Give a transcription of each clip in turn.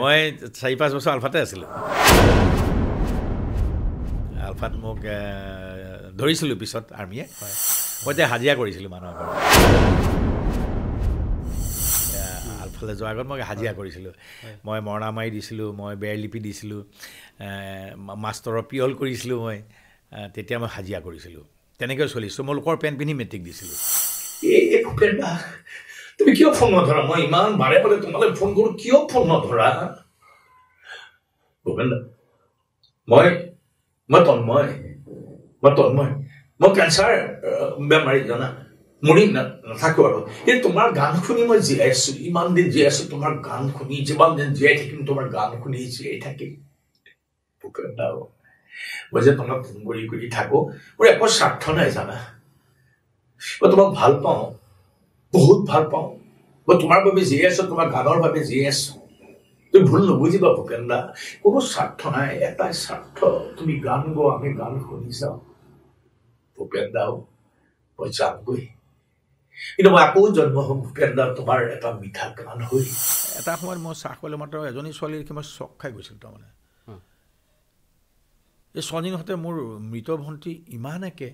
মই 4-5 বছৰ আলফাতে আছিলোঁ। আলফাত মোক ধৰিছিলোঁ পিছত আৰ্মিয়ে। মই এতিয়া হাজিৰা কৰিছিলোঁ মানুহৰ ঘৰত। আলফালৈ যোৱাৰ আগত মই হাজিৰা কৰিছিলোঁ, মই মৰণা মাৰি দিছিলোঁ, মই বেৰ লিপি দিছিলোঁ, মাষ্টৰৰ পিয়ল কৰিছিলোঁ মই। তেতিয়া মই হাজিৰা কৰিছিলোঁ, তেনেকৈ চলিছোঁ। মই লোকৰ পেণ্ট পিন্ধি মেট্ৰিক দিছিলোঁ। এই ভূপেন দা, তুমি কিয় ফোন নধৰা? মই ইমান বাৰে বাৰে তোমালৈ ফোন কৰোঁ, কিয় ফোন নধৰা? ভূপেন দা, মই মই তন্ময়, মই তন্ময়, মই কেঞ্চাৰ বেমাৰী জানা, মৰি নাথাকোঁ আৰু। কিন্তু তোমাৰ গান শুনি মই জীয়াই আছোঁ, ইমান দিন জীয়াই আছোঁ তোমাৰ গান শুনি, যিমান দিন জীয়াই থাকিম তোমাৰ গান শুনি জীয়াই থাকিম। ভূপেন দা, মই যে তোমাক ফোন কৰি কৰি থাকোঁ, মোৰ একো স্বাৰ্থ নাই জানা। মই তোমাক ভাল পাওঁ, বহুত ভাল পাওঁ। মই তোমাৰ বাবে জীয়াই আছোঁ, তোমাৰ গানৰ বাবে জীয়াই আছোঁ। তুমি ভুল নুবুজিবা ভূপেন দা, কোনো স্বাৰ্থ নাই, এটাই স্বাৰ্থ, তুমি গান গোৱা, আমি গান শুনি যাওঁ। ভূপেন দাও, মই যামগৈ, কিন্তু মই আকৌ জন্ম হ'ম ভূপেন দা তোমাৰ এটা মিঠা গান হৈ। এটা সময়ত মই চাহ খোৱালে মাত্ৰ এজনী ছোৱালী দেখি মই চক খাই গৈছিলোঁ। তাৰমানে এই ছোৱালীজনীৰ সৈতে মোৰ মৃত ভণ্টি ইমান একে,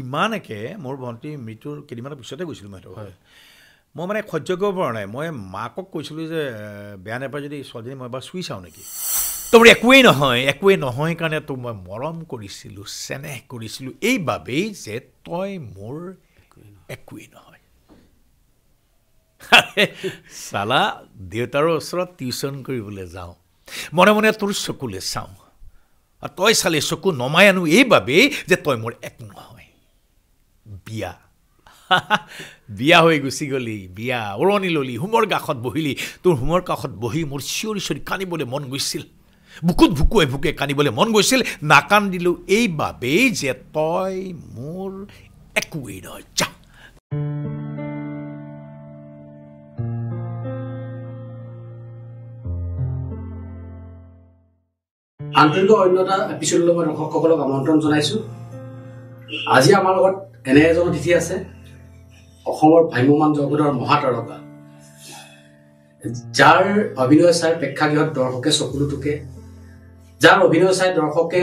ইমান একে। মোৰ ভণ্টি মৃত্যুৰ কেইদিনমানৰ পিছতে গৈছিলোঁ মই সিহঁতৰ ঘৰলৈ। মই মানে সহ্য কৰিব পৰা নাই। মই মাকক কৈছিলোঁ যে বেয়া নাপায় যদি ছোৱালীজনী মই এবাৰ চুই চাওঁ নেকি। তো মোৰ একোৱেই নহয়, একোৱেই নহয় কাৰণে তোক মই মৰম কৰিছিলোঁ, চেনেহ কৰিছিলোঁ এইবাবেই যে তই মোৰ একোৱেই নহয়। চালা, দেউতাৰৰ ওচৰত টিউশ্যন কৰিবলৈ যাওঁ, মনে মনে তোৰ চকুলৈ চাওঁ, আৰু তই চালে চকু নমাই আনো এইবাবেই যে তই মোৰ এক নহয়। বিয়া বিয়া হৈ গুচি গ'লি, বিয়া ওৰণি ল'লি, হোমৰ কাষত বহিলি। তোৰ হোমৰ কাষত বহি মোৰ চিঞৰি চিঞৰি কান্দিবলৈ মন গৈছিল, বুকুত ভুকুৱাই ভুকুৱাই কান্দিবলৈ মন গৈছিল। নাকান্দিলোঁ এইবাবেই যে তই মোৰ একোৱেই নহয়। যা। আন্তৰিক অন্য এটা এপিছডলৈ মই দৰ্শকসকলক আমন্ত্ৰণ জনাইছোঁ। আজি আমাৰ লগত এনে এজন অতিথি আছে, অসমৰ ভ্ৰাম্যমাণ জগতৰ মহাতাৰকা, যাৰ অভিনয় চাই প্ৰেক্ষাগৃহত দৰ্শকে চকুলো টোকে, যাৰ অভিনয় চাই দৰ্শকে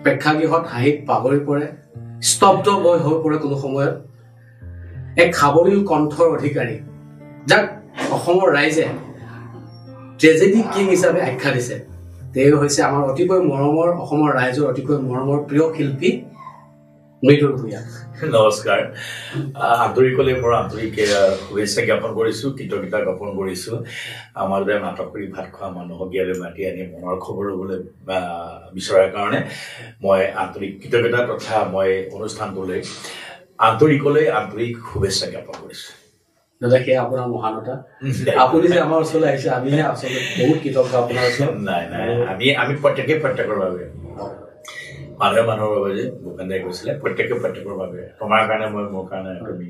প্ৰেক্ষাগৃহত হাঁহিত পাগৰি পৰে, স্তব্ধ হৈ পৰে কোনো সময়ত। এক সাৱলীল কণ্ঠৰ অধিকাৰী, যাক অসমৰ ৰাইজে ট্ৰেজেডি কিং হিচাপে আখ্যা দিছে, তেওঁ হৈছে আমাৰ অতিকৈ মৰমৰ, অসমৰ ৰাইজৰ অতিকৈ মৰমৰ প্ৰিয় শিল্পী মৃদুল ভূঞা। নমস্কাৰ। আন্তৰিকলৈ মোৰ আন্তৰিক শুভেচ্ছা জ্ঞাপন কৰিছোঁ, কৃতজ্ঞতা জ্ঞাপন কৰিছোঁ। আমাৰ দৰে নাটক কৰি ভাত খোৱা মানুহক ইয়ালৈ মাতি আনি মনৰ খবৰ ল'বলৈ বিচৰাৰ কাৰণে মই আন্তৰিক কৃতজ্ঞতা তথা মই অনুষ্ঠানটোলৈ আন্তৰিকলৈ আন্তৰিক শুভেচ্ছা জ্ঞাপন কৰিছোঁ। দাদা, সেয়া আপোনাৰ মহানতা। আপুনি যে আমাৰ ওচৰলৈ আহিছে, আমিহে আচলতে বহুত কৃতজ্ঞ আপোনাৰ ওচৰত। নাই নাই, আমি আমি প্ৰত্যেকেই প্ৰত্যেকৰ বাবে, মানুহে মানুহৰ বাবে যে ভূপেন দাই কৈছিলে, প্ৰত্যেকে প্ৰত্যেকৰ বাবে, তোমাৰ কাৰণে মই, মোৰ কাৰণে তুমি।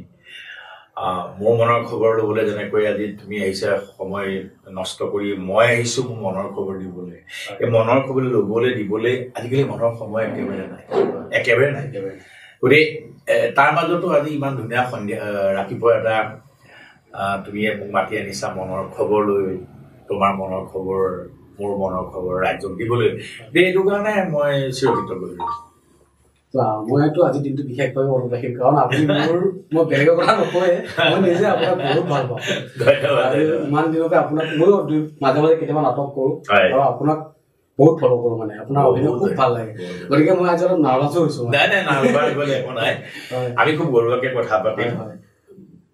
মোৰ মনৰ খবৰ ল'বলৈ যেনেকৈ আজি তুমি আহিছা সময় নষ্ট কৰি, মই আহিছোঁ মোৰ মনৰ খবৰ দিবলৈ। এই মনৰ খবৰ ল'বলৈ দিবলৈ আজিকালি মনৰ সময় একেবাৰে নাই, একেবাৰে নাই। গতিকে তাৰ মাজতো আজি ইমান ধুনীয়া সন্ধিয়া ৰাতিপুৱা এটা তুমি মোক মাতি আনিছা মনৰ খবৰ লৈ, তোমাৰ মনৰ খবৰ, মোৰ মনৰ খবৰ ৰাইজক দিবলৈ, এইটো কাৰণে মই চিৰকৃতজ্ঞ হৈছোঁ। মইতো আজি দিনটো বিশেষভাৱে মনত ৰাখিম, কাৰণ আপুনি মোৰ, মই বেলেগৰ কথা নকওঁৱে, মই নিজে আপোনাক বহুত ভাল পাওঁ। ধন্যবাদ। ইমান দিনৰ পৰা আপোনাক ময়ো মাজে মাজে কেতিয়াবা নাটক কৰোঁ আৰু আপোনাক বহুত ফ'ল' কৰোঁ, মানে আপোনাৰ অভিনয় খুব ভাল লাগে। গতিকে মই আজি অলপ নাৰ্ভাছো হৈছোঁ। নাই নাই, নাৰ্ভাছ হ'লে একো নাই, আমি খুব ঘৰুৱাকে কথা পাতিম।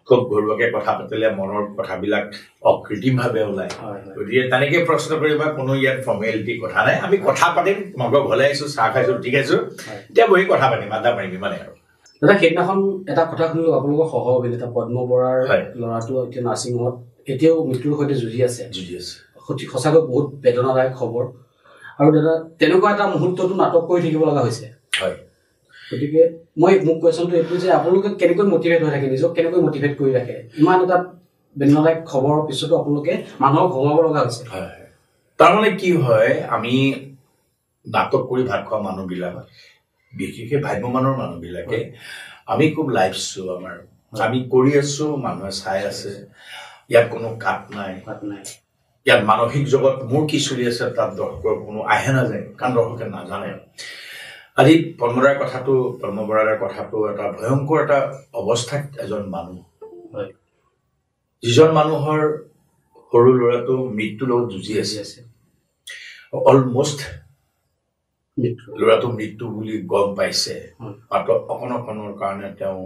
খুব ঘৰুৱাকে কথা পাতিলে মনৰ কথাবিলাক অকৃত্ৰিমভাৱে ওলায়। গতিকে তেনেকে প্ৰশ্ন কৰিবা, কোনো ইয়াত ফৰ্মেলিটি কথা নাই। আমি কথা পাতিম, তোমালোকৰ ঘৰলৈ আহিছো, চাহ খাইছো, ৰুটি খাইছো, এতিয়া বহি কথা পাতিম, আড্ডা মাৰিম, ইমানেই আৰু। দাদা, সেইদিনাখন এটা কথা শুনিলো, আপোনালোকৰ সহ অভিনেতা পদ্ম বৰাৰ ল'ৰাটো এতিয়া নাৰ্ছিং হোমত এতিয়াও মৃত্যুৰ সৈতে যুঁজি আছে। যুঁজি আছে। সঁচাকৈ বহুত বেদনাদায়ক খবৰ। আৰু দাদা, তেনেকুৱা এটা মুহূৰ্ততো নাটক কৰি থাকিব লগা হৈছে। হয়। গতিকে মই মোক কুৱেশ্যনটো এইটো যে আপোনালোকে কেনেকৈ মটিভেট হৈ থাকে, নিজক কেনেকৈ মটিভেট কৰি ৰাখে? ইমান এটা বেদনাদায়ক খবৰৰ পিছতো আপোনালোকে মানুহক ঘুমাব লগা হৈছে। হয়। তাৰমানে কি হয়, আমি নাটক কৰি ভাত খোৱা মানুহবিলাক, বিশেষকৈ ভ্ৰাম্যমানৰ মানুহবিলাকে, আমি খুব লাইফ শ্ব' আমাৰ, আমি কৰি আছো, মানুহে চাই আছে, ইয়াত কোনো কাট নাই। কাট নাই। ইয়াত মানসিক জগত মোৰ কি চলি আছে তাত দৰ্শকৰ কোনো আহে নাযায়, কাৰণ দৰ্শকে নাজানে। আজি পদ্মদাৰ কথাটো, পদ্ম বৰাৰ কথাটো এটা ভয়ংকৰ এটা অৱস্থাত এজন মানুহ, যিজন মানুহৰ সৰু ল'ৰাটো মৃত্যুৰ লগত যুঁজি আছে, অলমষ্ট ল'ৰাটো মৃত্যু বুলি গম পাইছে, মাত্ৰ অকণ অকণৰ কাৰণে তেওঁ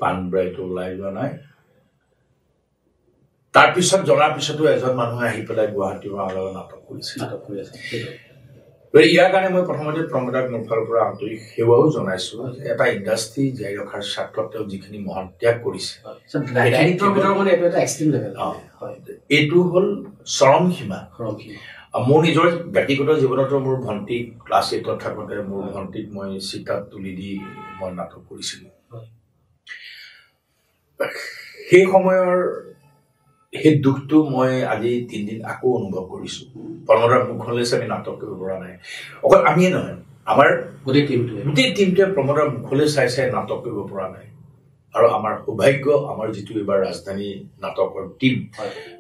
পাণবাৰীটো ওলাই যোৱা নাই। তাৰপিছত জনাৰ পিছতো এজন মানুহে আহি পেলাই গুৱাহাটীৰ পৰা লগত নাটক কৰিছে। গতিকে ইয়াৰ কাৰণে মই প্ৰথমতে প্ৰমোদাক মোৰ ফালৰ পৰা আন্তৰিক সেৱাও জনাইছো যে এটা ইণ্ডাষ্ট্ৰি জীয়াই ৰখাৰ স্বাৰ্থত তেওঁ যিখিনি মহান ত্যাগ কৰিছে, এইটো হ'ল চৰম সীমা। মোৰ নিজৰ ব্যক্তিগত জীৱনতো মোৰ ভণ্টিক ক্লাছ 8ত থাকোঁতে মোৰ ভণ্টিক মই চিতাত তুলি দি মই নাটক কৰিছিলোঁ। সেই সময়ৰ সেই দুখটো মই আজি 3 দিন আকৌ অনুভৱ কৰিছোঁ। পদ্মদাৰ মুখলৈ আমি নাটক কৰিব পৰা নাই, অকল আমিয়ে নহয়, আমাৰ গোটেই টিমটোৱে প্ৰমোদাৰ মুখলৈ চাই চাই নাটক কৰিব পৰা নাই। আৰু আমাৰ সৌভাগ্য, আমাৰ যিটো এইবাৰ ৰাজধানী নাটকৰ টিম,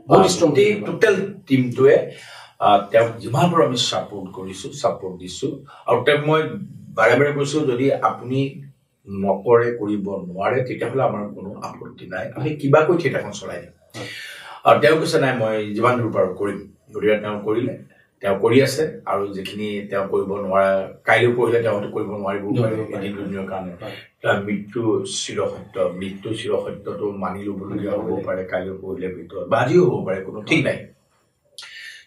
গোটেই টোটেল টিমটোৱে তেওঁক যিমান পাৰোঁ আমি ছাপৰ্ট কৰিছোঁ, ছাপৰ্ট দিছোঁ। আৰু তেওঁক মই বাৰে বাৰে কৈছোঁ, যদি আপুনি নকৰে, কৰিব নোৱাৰে, তেতিয়াহ'লে আমাৰ কোনো আপত্তি নাই, আমি কিবাকৈ থিয়েটাৰখন চলাই দিম। আৰু তেওঁ কৈছে নাই, মই যিমান দূৰ পাৰোঁ কৰিম। গতিকে তেওঁ কৰিলে, তেওঁ কৰি আছে। আৰু যিখিনি তেওঁ কৰিব নোৱাৰা, কাইলৈ পঢ়িলে তেওঁ হয়তো কৰিব নোৱাৰিবও পাৰে এদিন দুদিনৰ কাৰণে। মৃত্যু চিৰসত্য, মৃত্যু চিৰসত্যটো মানি ল'বলগীয়া হ'ব পাৰে কাইলৈ পঢ়িলে ভিতৰত, বা আজিও হ'ব পাৰে, কোনো ঠিক নাই।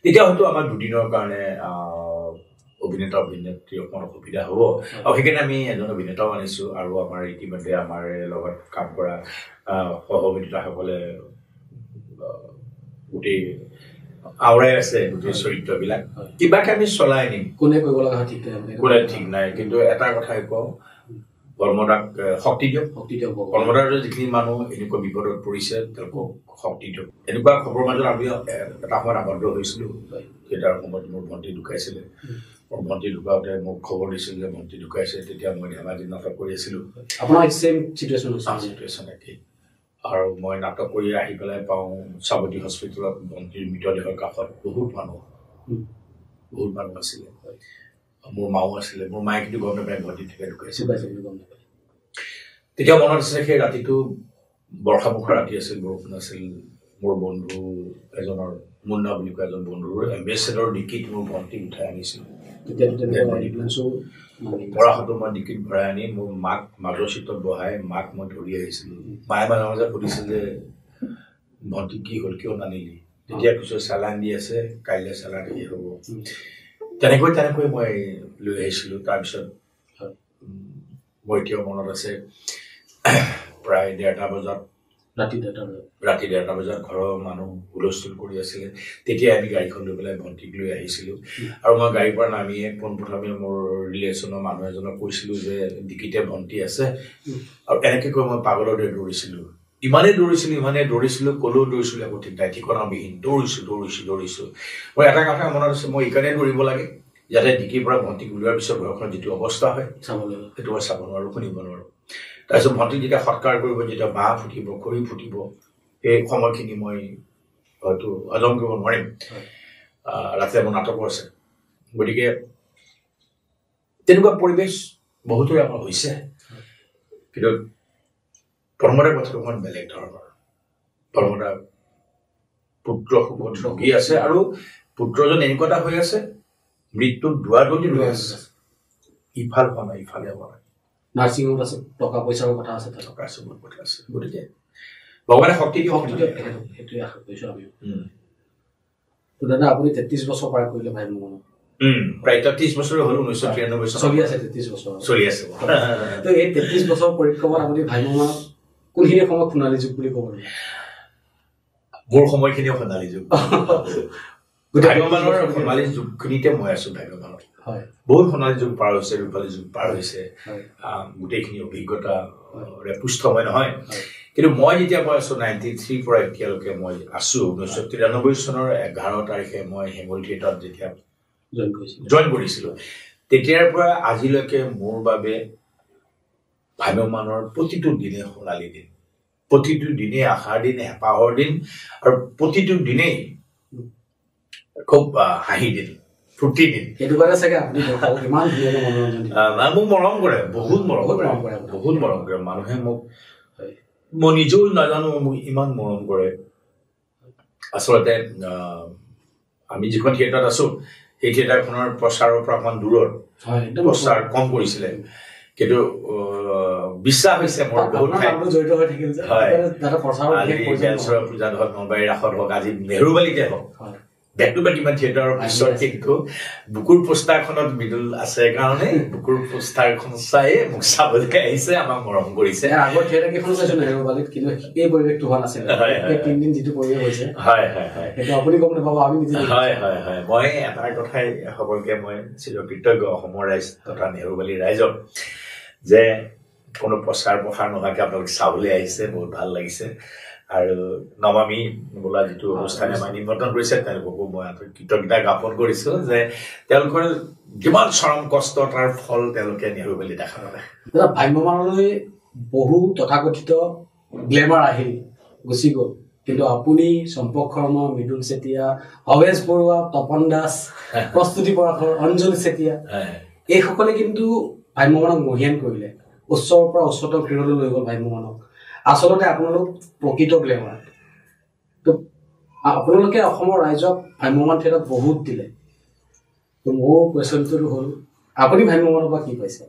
তেতিয়া হয়তো আমাৰ দুদিনৰ কাৰণে অভিনেতা অভিনেত্ৰী অকণমান অসুবিধা হ'ব, আৰু সেইকাৰণে আমি এজন অভিনেতাও আনিছোঁ। আৰু আমাৰ ইতিমধ্যে আমাৰ লগত কাম কৰা সহ অভিনেতাসকলে গোটেই আওৰাই আছে গোটেই চৰিত্ৰবিলাক, কিবাকে আমি চলাই নিম। কোনে কৰিব লগা হয় ঠিক নাই, কোনে ঠিক নাই। কিন্তু এটা কথাই কওঁ, পদ্মদাক শক্তি দিয়ক, শক্তি দিয়ক। পদ্মদাৰ যিখিনি মানুহ এনেকুৱা বিপদত পৰিছে তেওঁলোকক শক্তি দিয়ক। এনেকুৱা খবৰৰ মাজত আমি এটা সময়ত আবদ্ধ হৈছিলোঁ। থিয়েটাৰৰ সময়ত মোৰ ভণ্টি ঢুকাইছিলে। মোৰ ভণ্টি ঢুকাওঁতে মোক খবৰ দিছিল যে ভণ্টি ঢুকাইছে। তেতিয়া মই ধেমাজি নাটক কৰি আছিলোঁ। আপোনাৰ ছেম চিটুৱেশ্যন চিটুৱেশ্যন একেই। আৰু মই নাটক কৰি আহি পেলাই পাওঁ চাবতি হস্পিটেলত ভণ্টিৰ মৃতদেহৰ কাষত বহুত মানুহ, বহুত মানুহ আছিলে। মোৰ মাও আছিলে। মোৰ মায়ে কিন্তু গম নাপায় ভণ্টি থেকে ঢুকাইছে। তেতিয়া মনত আছে সেই ৰাতিটো বৰ্ষামুখৰ ৰাতি আছিল, বৰষুণ আছিল। মোৰ বন্ধু এজনৰ, মুন্না বুলি কোৱা এজন বন্ধুৰ এম্বেচেডৰ ডিকিত মোৰ ভণ্টিক উঠাই আনিছিলোঁ। পৰাশটো মই ডিকিত ভৰাই আনি মোৰ মাক মাজৰ চিটত বহাই মাক মই ধৰি আহিছিলোঁ। মায়ে মাজে মাজে সুধিছিল যে ভণ্টি কি হ'ল, কিয় নানিলি? তেতিয়া কৈছোঁ চেলাইন দি আছে, কাইলৈ চেলাইন শেষ হ'ব। তেনেকৈ তেনেকৈ মই লৈ আহিছিলোঁ। তাৰপিছত মোৰ এতিয়াও মনত আছে, প্ৰায় 1:30 বজাত, ৰাতি 1:30 বজাত ঘৰৰ মানুহ হুলস্থুল কৰি আছিলে। তেতিয়াই আমি গাড়ীখন লৈ পেলাই ভণ্টিক লৈ আহিছিলোঁ। আৰু মই গাড়ীৰ পৰা নামিয়ে পোনপ্ৰথমে মোৰ ৰিলেশ্যনৰ মানুহ এজনক কৈছিলোঁ যে ডিকিতে ভণ্টি আছে। আৰু এনেকৈ কৈ মই পাগলৰ দৰে দৌৰিছিলোঁ, ইমানেই দৌৰিছিলোঁ, ইমানেই দৌৰিছিলোঁ, ক'লেও দৌৰিছিলোঁ, একো ঠিক নাই, ঠিকনাবিহীন দৌৰিছোঁ, দৌৰিছোঁ, দৌৰিছোঁ। মই এটা কথা মনত আছে, মই এইকাৰণেই দৌৰিব লাগে যাতে ডিকিৰ পৰা ভণ্টিক উলিওৱাৰ পিছত ঘৰখনৰ যিটো অৱস্থা হয় সেইটো মই চাব নোৱাৰোঁ, শুনিব নোৱাৰোঁ। তাৰপিছত ভণ্টিক যেতিয়া সৎকাৰ কৰিব, যেতিয়া বাঁহ ফুটিব, খৰি ফুটিব, সেই সময়খিনি মই হয়তো হজম কৰিব নোৱাৰিম। ৰাতি মোৰ নাটকো আছে। গতিকে তেনেকুৱা পৰিৱেশ বহুতৰে আমাৰ হৈছে। কিন্তু পদ্মদাৰ কথাটো অকণমান বেলেগ ধৰণৰ। পদ্মদা পুত্ৰ শোকত ভুগি আছে, আৰু পুত্ৰজন এনেকুৱা এটা হৈ আছে, মৃত্যুৰ দুৱাৰদলি হৈ আছে, ইফাল হোৱা নাই, ইফালে হোৱা নাই। নাৰ্ছিং হোম আছে, টকা পইচাৰ কথা আছে, টকা আছে, বহুত কথা আছে। গতিকে ভগৱানে শক্তি দিয়ক, শক্তি দিয়ক তেখেতক, সেইটোৱে আশা কৰিছোঁ আমি। দাদা, আপুনি 33 বছৰ পাৰ কৰিলে ভাই মনত। প্ৰায় 33 বছৰ হ'ল, 1993 চলি আছে, 33 বছৰ চলি আছে। তো এই 33 বছৰ পৰিক্ৰমাত আপুনি ভাই মনত কোনখিনি সময়ত সোণালী যুগ বুলি ক'ব লাগিব? মোৰ সময়খিনিও সোণালী যুগ। ভাগ্যৱানৰ সোণালী যুগখিনিতে মই আছো। ভাগ্যৱানত বহুত সোণালী যুগ পাৰ হৈছে, ৰূপালী যুগ পাৰ হৈছে, গোটেইখিনি অভিজ্ঞতা পুষ্টময় নহয়। কিন্তু মই যেতিয়া মই আছো 93 পৰা এতিয়ালৈকে মই আছো, 1993 চনৰ 11 তাৰিখে মই হেঙুল থিয়েটাৰত যেতিয়া জইন কৰিছিলো, তেতিয়াৰ পৰা আজিলৈকে মোৰ বাবে ভাগ্যৱানৰ প্ৰতিটো দিনে সোণালী দিন, প্ৰতিটো দিনেই আশাৰ দিন, হেঁপাহৰ দিন, আৰু প্ৰতিটো দিনেই খুব হাঁহি দিন, ফূৰ্তি দিন। সেইটো কাৰণে চাগে আপুনি ইমান ধুনীয়াকৈ মনোৰঞ্জন দিয়ে। মোক মৰম কৰে, বহুত মৰম কৰে, বহুত মৰম কৰে মানুহে মোক। মই নিজেও নাজানো মোক ইমান মৰম কৰে। আচলতে আমি যিখন থিয়েটাৰত আছো সেই থিয়েটাৰখনৰ প্ৰচাৰৰ পৰা অকণমান দূৰত, প্ৰচাৰ কম কৰিছিলে, কিন্তু বিশ্বাস হৈছে মোৰ বহুত পূজাত হওক, নলবাৰী ৰাসত হওক, আজি নেহৰুবালিতে হওক, বেক টু বেক ইমান থিয়েটাৰৰ পিছত কিন্তু বুকুৰ পোষ্টাৰখনত মৃদুল আছে কাৰণে বুকুৰ পোষ্টাৰখন চাই মোক চাবলৈ আহিছে, আমাক মৰম কৰিছে। আগৰ থিয়েটাৰ কেইখনো চাইছো নেহৰুবালিত, কিন্তু এই পৰিৱেশটো হোৱা নাছিল। তিনিদিন যিটো পৰিৱেশ হৈছে, হয় হয় হয়, সেইটো আপুনি গম নাপাব, আমি নিজে। হয় হয় হয়, মই এটা কথাই সকলোকে মই চিৰকৃতজ্ঞ অসমৰ ৰাইজ তথা নেহৰুবালি ৰাইজক যে কোনো প্ৰচাৰ প্ৰসাৰ নোহোৱাকৈ আপোনালোক চাবলৈ আহিছে, বহুত ভাল লাগিছে। আৰু নমামি বোলা যিটো অনুষ্ঠানে আমাক নিমন্ত্ৰণ কৰিছে তেওঁলোককো মই কৃতজ্ঞতা জ্ঞাপন কৰিছো যে তেওঁলোকৰ যিমান চৰম কষ্ট তাৰ ফল তেওঁলোকে নেহৰুবালি দেখা পালে। দাদা, ভ্ৰাম্যমাণলৈ বহু তথাকথিত গ্লেমাৰ আহিল গুচি গ'ল, কিন্তু আপুনি চম্পক শৰ্মা, মৃদুল চেতিয়া, ভৱেশ বৰুৱা, তপন দাস, প্ৰস্তুতি পৰাশৰ, অঞ্জলি চেতিয়া, এইসকলে কিন্তু ভ্ৰাম্যমাণক মহিয়ান কৰিলে, উচ্চৰ পৰা উচ্চতম শিৰলৈ লৈ গ'ল ভ্ৰাম্যমাণক। আচলতে আপোনালোক প্ৰকৃত গ্লেমাৰ। তো আপোনালোকে অসমৰ ৰাইজক ভ্ৰাম্যমাণ থিয়েটাৰত বহুত দিলে। তো মোৰ কুৱেশ্যনটো হ'ল, আপুনি ভ্ৰাম্যমাণৰ পৰা কি পাইছে?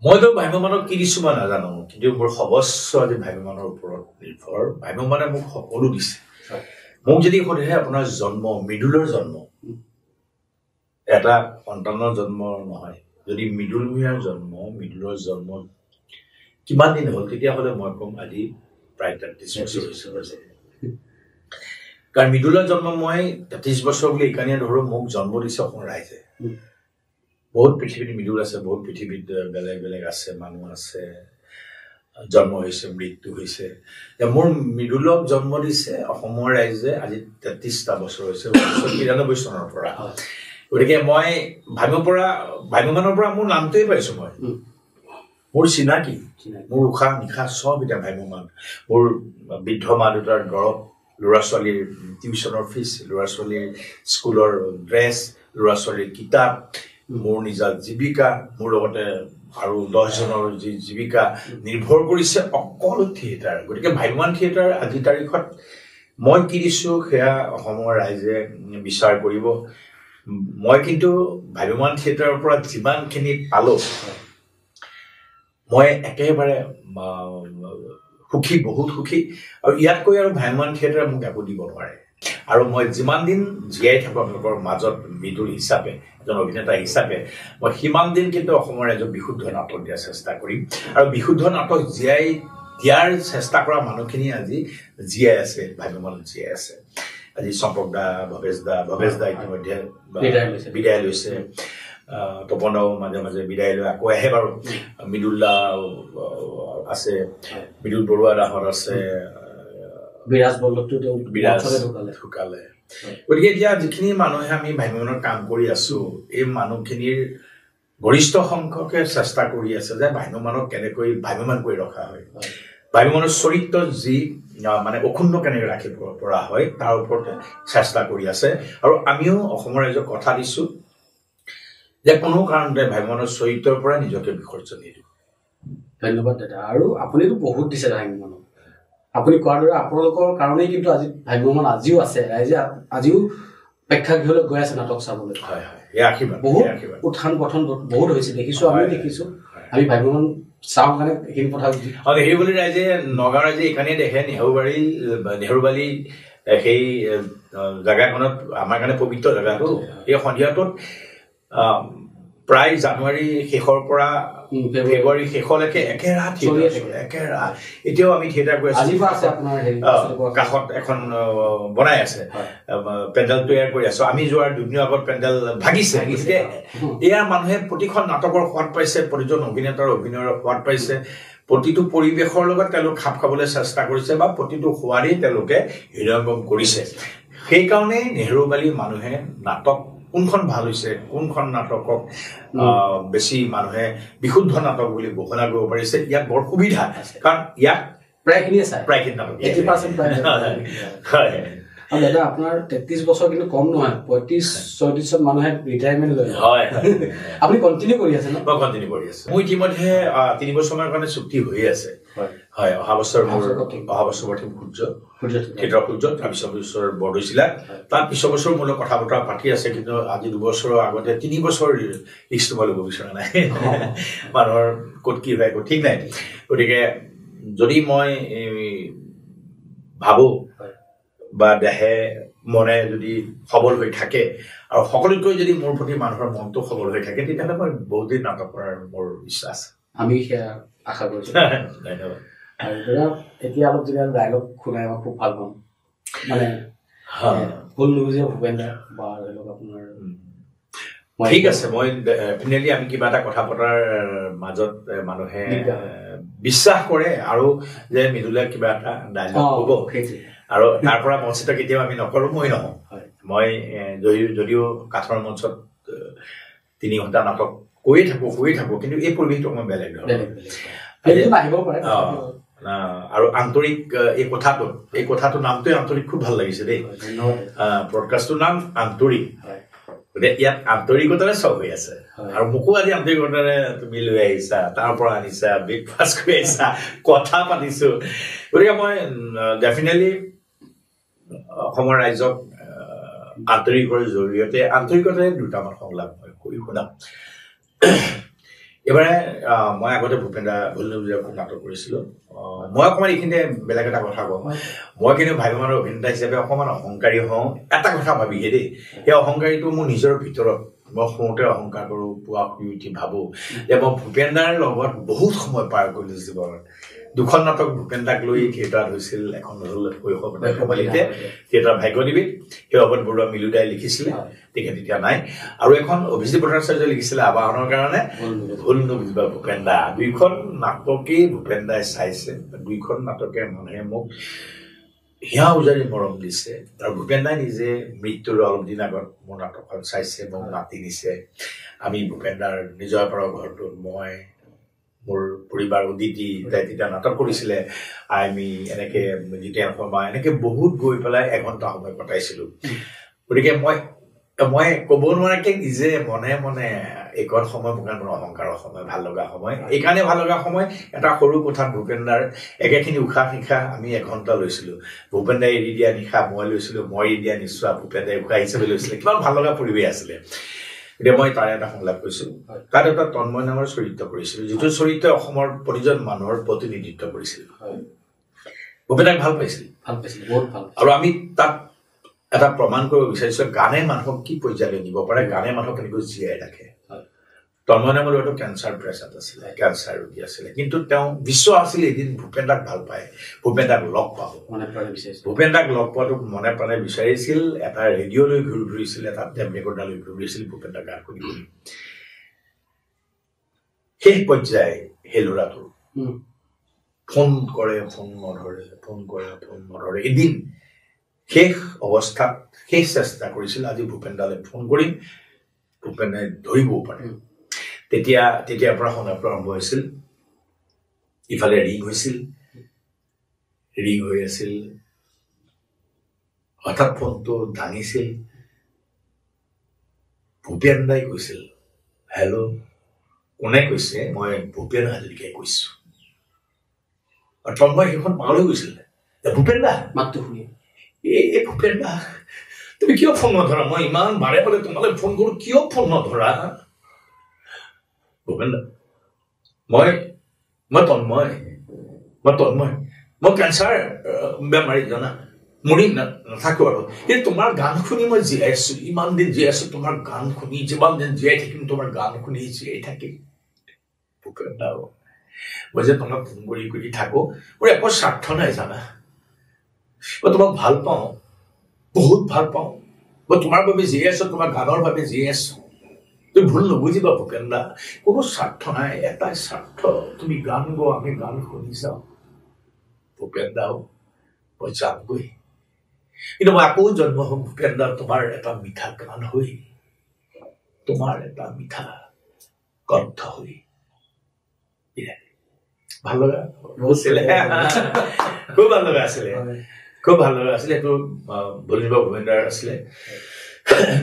মইতো ভ্ৰাম্যমাণক কি দিছো মই নাজানো, কিন্তু মোৰ সৰ্বস্ব আজি ভ্ৰাম্যমাণৰ ওপৰত নিৰ্ভৰ। ভ্ৰাম্যমাণে মোক সকলো দিছে। মোক যদি সোধে আপোনাৰ জন্ম, মৃদুলৰ জন্ম এটা সন্তানৰ জন্ম নহয়, যদি মৃদুল ভূঞাৰ জন্ম, মৃদুলৰ জন্ম কিমান দিন হ'ল, তেতিয়াহ'লে মই ক'ম আজি প্ৰায় 33 বছৰ হৈছে। কাৰণ মৃদুলৰ জন্ম মই 33 বছৰ বুলি এইকাৰণে ধৰোঁ, মোক জন্ম দিছে অসমৰ ৰাইজে। বহুত পৃথিৱীত মৃদুল আছে, বহুত পৃথিৱীত বেলেগ বেলেগ আছে, মানুহ আছে, জন্ম হৈছে, মৃত্যু হৈছে। মোৰ মৃদুলক জন্ম দিছে অসমৰ ৰাইজে আজি 33টা বছৰ হৈছে, 1993 চনৰ পৰা। গতিকে মই ভ্ৰাম্যমাণৰ পৰা মোৰ নামটোৱে পাইছো। মই মোৰ চিনাকি, মোৰ উশাহ নিশাহ চব এতিয়া ভ্ৰাম্যমাণ। মোৰ বৃদ্ধ মা দেউতাৰ দৰৱ, ল'ৰা ছোৱালীৰ টিউশ্যনৰ ফিজ, ল'ৰা ছোৱালীৰ স্কুলৰ ড্ৰেছ, ল'ৰা ছোৱালীৰ কিতাপ, মোৰ নিজা জীৱিকা, মোৰ লগতে আৰু 10জনৰ যি জীৱিকা নিৰ্ভৰ কৰিছে অকল থিয়েটাৰ। গতিকে ভ্ৰাম্যমাণ থিয়েটাৰ আজিৰ তাৰিখত মই কি দিছোঁ সেয়া অসমৰ ৰাইজে বিচাৰ কৰিব। মই কিন্তু ভ্ৰাম্যমাণ থিয়েটাৰৰ পৰা যিমানখিনি পালোঁ মই একেবাৰে সুখী, বহুত সুখী। আৰু ইয়াতকৈ আৰু ভ্ৰাম্যমাণ থিয়েটাৰে মোক একো দিব নোৱাৰে। আৰু মই যিমান দিন জীয়াই থাকোঁ আপোনালোকৰ মাজত মৃদুল হিচাপে, এজন অভিনেতা হিচাপে, মই সিমান দিন কিন্তু অসমৰ এজন বিশুদ্ধ নাটক দিয়াৰ চেষ্টা কৰিম। আৰু বিশুদ্ধ নাটক জীয়াই দিয়াৰ চেষ্টা কৰা মানুহখিনি আজি জীয়াই আছে, ভ্ৰাম্যমাণত জীয়াই আছে। আজি চম্পক দা, ভৱেশ দা ইতিমধ্যে বিদায় লৈছে, তপন দাও মাজে মাজে বিদায় লৈ আকৌ আহে বাৰু, মৃদুল দা আছে, মৃদুল বৰুৱা দাহঁত আছে, বিৰাজ বল্লভটো বিৰাজ ঢুকালে। গতিকে এতিয়া যিখিনি মানুহে আমি ভ্ৰাম্যমাণত কাম কৰি আছো, এই মানুহখিনিৰ গৰিষ্ঠ সংখ্যকে চেষ্টা কৰি আছে যে ভ্ৰাম্যমাণক কেনেকৈ ভ্ৰাম্যমাণ কৰি ৰখা হয়, ভ্ৰাম্যমাণৰ চৰিত্ৰ যি মানে অক্ষুণ্ণ কেনেকৈ ৰাখিব পৰা হয় তাৰ ওপৰতে চেষ্টা কৰি আছে। আৰু আমিও অসমৰ ৰাইজক কথা দিছো যে কোনো কাৰণতে ভ্ৰাম্যমাণৰ চৰিত্ৰৰ পৰা নিজকে বিসৰ্জন নিদিওঁ। ধন্যবাদ দাদা। আৰু আপুনিতো বহুত দিছে ভ্ৰাম্যমাণক, আপুনি কোৱাৰ দৰে আপোনালোকৰ কাৰণেই কিন্তু আজি ভ্ৰাম্যমাণ আজিও আছে, ৰাইজে আজিও প্ৰেক্ষাগৃহলৈ গৈ আছে নাটক চাবলৈ। হয় হয়, আশীৰ্বাদ, বহুত উত্থান পথন বহুত হৈছে, দেখিছো, আমিও দেখিছো। আমি ভ্ৰাম্যমাণ চাওঁ কাৰণে এইখিনি কথা। নেহেৰুবালি ৰাইজে, নগাঁও ৰাইজে এইকাৰণেই দেখে, নেহেৰুবালি সেই জেগাখনত আমাৰ কাৰণে পবিত্ৰ জেগাটো। এই সন্ধিয়াটোত প্ৰায় জানুৱাৰী শেষৰ পৰা ফেব্ৰুৱাৰী শেষলৈকে একেৰাহ থিয়েটাৰ, একেৰাহ। এতিয়াও আমি থিয়েটাৰ কৰি আছো, কাষত এখন বনাই আছে, পেণ্ডেল তৈয়াৰ কৰি আছো। আমি যোৱাৰ দুদিনৰ আগত পেণ্ডেল ভাগিছে। গতিকে এয়া মানুহে প্ৰতিখন নাটকৰ সোৱাদ পাইছে, প্ৰতিজন অভিনেতাৰ অভিনয়ৰ সোৱাদ পাইছে, প্ৰতিটো পৰিৱেশৰ লগত তেওঁলোক খাপ খাবলৈ চেষ্টা কৰিছে বা প্ৰতিটো সোৱাদেই তেওঁলোকে হৃদয়ংগম কৰিছে। সেইকাৰণে নেহেৰুবালি মানুহে নাটক কোনখন ভাল হৈছে, কোনখন নাটকক বেছি মানুহে বিশুদ্ধ নাটক বুলি ঘোষণা কৰিব পাৰিছে, ইয়াত বৰ সুবিধা, কাৰণ ইয়াত প্ৰায়খিনিয়ে চায়, প্ৰায়খিনি নাটক 80% হয়। আৰু দাদা আপোনাৰ 33 বছৰ কিন্তু কম নহয়, 35 36ত মানুহে ৰিটায়াৰমেণ্ট লয়। হয়, আপুনি কণ্টিনিউ কৰি আছে ন? মই কণ্টিনিউ কৰি আছো। মোৰ ইতিমধ্যে 3 বছৰমানৰ কাৰণে চুক্তি হৈয়ে আছে। হয়, অহা বছৰ মোৰ অহা বছৰ প্ৰথম সূৰ্য থিয়েটাৰ সূৰ্য, তাৰপিছৰ বছৰ বৰদৈচিলা, তাৰ পিছৰ বছৰ মোৰ লগত কথা বতৰা পাতি আছে। কিন্তু আজি 2 বছৰৰ আগতে 3 বছৰ ৰিস্কটো মই ল'ব বিচৰা নাই। মানুহৰ ক'ত কি হয় একো ঠিক নাই। গতিকে যদি মই ভাবোঁ বা দেহে মনে যদি সবল হৈ থাকে আৰু সকলোতকৈ যদি মোৰ প্ৰতি মানুহৰ মনটো সবল হৈ থাকে, তেতিয়াহ'লে মই বহুত দিন নাটক কৰাৰ মোৰ ইচ্ছা আছে। আমি সেয়া আশা কৰিছোঁ। ধন্যবাদ। আৰু দাদা এতিয়া অলপ যদি ডায়লগ শুনাই মই খুব ভাল পাম, মানে ভুল নুবুজিব ভূপেন দা বা ধৰি লওক আপোনাৰ। ঠিক আছে, মই ডেফিনেটলি আমি কিবা এটা কথা পতাৰ মাজত মানুহে বিশ্বাস কৰে আৰু যে মৃদুলে কিবা এটা ডায়লগ হ'ব, আৰু তাৰ পৰা মঞ্চিত কেতিয়াও আমি নকৰোঁ। মই নহওঁ, মই যদিও কাঠৰ মঞ্চত 3 ঘণ্টা নাটক কৈয়ে থাকোঁ, কিন্তু এই পৰিৱেশটো অকণমান বেলেগ ধৰণৰ আৰু আন্তৰিক। এই কথাটো নামটোৱে আন্তৰিক, খুব ভাল লাগিছে দেই। পডকাষ্টটোৰ নাম আন্তৰিক, গতিকে ইয়াত আন্তৰিকতাৰে চব হৈ আছে। আৰু মোকো আজি আন্তৰিকতাৰে তুমি লৈ আহিছা, তাৰ পৰা আনিছা, ব্ৰেকফাষ্ট কৰি আহিছা, কথা পাতিছো। গতিকে মই ডেফিনেটলি অসমৰ ৰাইজক আন্তৰিকৰ জৰিয়তে আন্তৰিকতাৰে দুটামান সংলাপ মই কৈ শুনাম। এইবাৰে মই আগতে ভূপেন দা ভুল নুবুজিব নাটক কৰিছিলোঁ। মই অকণমান এইখিনিতে বেলেগ এটা কথা কওঁ, মই কিন্তু ভাগ্যৱানৰ অভিনেতা হিচাপে অকণমান অহংকাৰী হওঁ। এটা কথা ভাবিহে দেই, সেই অহংকাৰীটো মোৰ নিজৰ ভিতৰত, মই শুওঁতে অহংকাৰ কৰোঁ, পুৱা শুই উঠি ভাবোঁ যে মই ভূপেন দাৰ লগত বহুত সময় পাৰ কৰিলোঁ জীৱনত। 2খন নাটক ভূপেন দাক লৈ থিয়েটাৰত হৈছিল, এখন হ'ল শৈশৱতে কবালিতে থিয়েটাৰ ভাগ্যদেৱীত, সেৱাপত বৰুৱা মিলুদাই লিখিছিলে, তেখেত এতিয়া নাই, আৰু এখন অভিজিত ভট্টাচাৰ্যই লিখিছিলে আবাহনৰ কাৰণে ভুল নুবুজিবা ভূপেন দা। 2খন নাটকেই ভূপেন দাই চাইছে, 2খন নাটকে মানুহে মোক হিয়া উজাৰি মৰম দিছে। আৰু ভূপেন দাই নিজে মৃত্যুৰ অলপ দিন আগত মোৰ নাটকখন চাইছে, মোক মাতি নিছে। আমি ভূপেন দাৰ নিজৰ পাৰৰ ঘৰটোত মই, মোৰ পৰিবাৰ, অদিতি তাই তেতিয়া নাটক কৰিছিলে, আমি এনেকে জিতেন শৰ্মা এনেকে বহুত গৈ পেলাই 1 ঘণ্টা সময় কটাইছিলোঁ। গতিকে মই মই ক'ব নোৱাৰাকে নিজে মনে মনে এইকণ সময় মোৰ কাৰণে অহংকাৰৰ সময়, ভাল লগা সময়। এইকাৰণে ভাল লগা সময়, এটা সৰু কোঠাত ভূপেন দাৰ একেখিনি উশাহ নিশাহ আমি 1 ঘণ্টা লৈছিলোঁ। ভূপেন দাই এৰি দিয়া নিশাহ মই লৈছিলোঁ, মই এৰি দিয়া নিশ্বাস ভূপেন দাই উশাহ হিচাপে লৈছিলে। কিমান ভাল লগা পৰিৱেশ আছিলে। এতিয়া মই তাৰে এটা সংলাপ কৈছোঁ। তাত এটা তন্ময় নামৰ চৰিত্ৰ কৰিছিলোঁ, যিটো চৰিত্ৰই অসমৰ প্ৰতিজন মানুহৰ প্ৰতিনিধিত্ব কৰিছিল। ভূপেন দাক ভাল পাইছিল, বহুত ভাল। আৰু আমি তাত এটা প্ৰমাণ কৰিব বিচাৰিছোঁ গানে মানুহক কি পৰ্যায়লৈ নিব পাৰে, গানে মানুহক কেনেকৈ জীয়াই ৰাখে। তন্ময় নামৰ ল'ৰাটো কেঞ্চাৰ প্ৰেছাত আছিলে, কেঞ্চাৰ ৰোগী আছিলে, কিন্তু তেওঁ বিশ্বাস আছিলে এদিন ভূপেন দাক ভাল পায়, ভূপেন দাক লগ পাব। ভূপেন দাক লগ পোৱাটো মনে প্ৰাণে বিচাৰিছিল। এটা ৰেডিঅ' লৈ ঘূৰি ফুৰিছিল, এটা টেপ ৰেকৰ্ডাৰ লৈ ঘূৰি ফুৰিছিল ভূপেন দাক গান শুনি শুনি। শেষ পৰ্যায় সেই ল'ৰাটো ফোন কৰে, ফোন নধৰে, ফোন কৰে, ফোন নধৰে। এদিন শেষ অৱস্থাত শেষ চেষ্টা কৰিছিল, আজি ভূপেন দালৈ ফোন কৰিম, ভূপেনে ধৰিবও পাৰে। তেতিয়াৰ পৰা সংলাপটো আৰম্ভ হৈছিল। ইফালে ৰিং হৈছিল, ৰিং হৈ আছিল, হঠাৎ ফোনটো দাঙিছিল। ভূপেন দাই কৈছিল, হেল্ল', কোনে কৈছে? মই ভূপেন হাজৰিকাই কৈছো। আৰু তন্ময় সেইখন পাগল হৈ গৈছিল, ভূপেন দা মাতটো শুনি, এই ভূপেন দা তুমি কিয় ফোন নধৰা? মই ইমান বাৰে বাৰে তোমালৈ ফোন কৰো, কিয় ফোন নধৰা? ভূপেন দা, মই মই তন্ময়, মই তন্ময়, মই কেঞ্চাৰ বেমাৰী জানা, মৰি নাথাকো আৰু। এই তোমাৰ গান শুনি মই জীয়াই আছো, ইমান দিন জীয়াই আছো তোমাৰ গান শুনি, যিমান দিন জীয়াই থাকিম তোমাৰ গান শুনি জীয়াই থাকিম। ভূপেন দা, মই যে তোমাক ফোন কৰি কৰি থাকো, মোৰ একো স্বাৰ্থ নাই জানা, মই তোমাক ভাল পাওঁ, বহুত ভাল পাওঁ, মই তোমাৰ বাবে জীয়াই আছো, তোমাৰ গানৰ বাবে জীয়াই আছো। তুমি ভুল নুবুজিবা ভূপেন দা, কোনো স্বাৰ্থ নাই, এটাই স্বাৰ্থ, তুমি গান গোৱা, আমি গান শুনি যাওঁ। ভূপেন দাও, মই যামগৈ, কিন্তু মই আকৌ জন্ম হ'ম ভূপেন দা, তোমাৰ এটা মিঠা গান হৈ, তোমাৰ এটা মিঠা কণ্ঠ হৈ। ভাল লগা আছিলে, খুব ভাল লগা আছিলে, খুব ভাল লগা আছিলে। সেইটো ভুল নুবুজিবা ভূপেন্দাৰ আছিলে।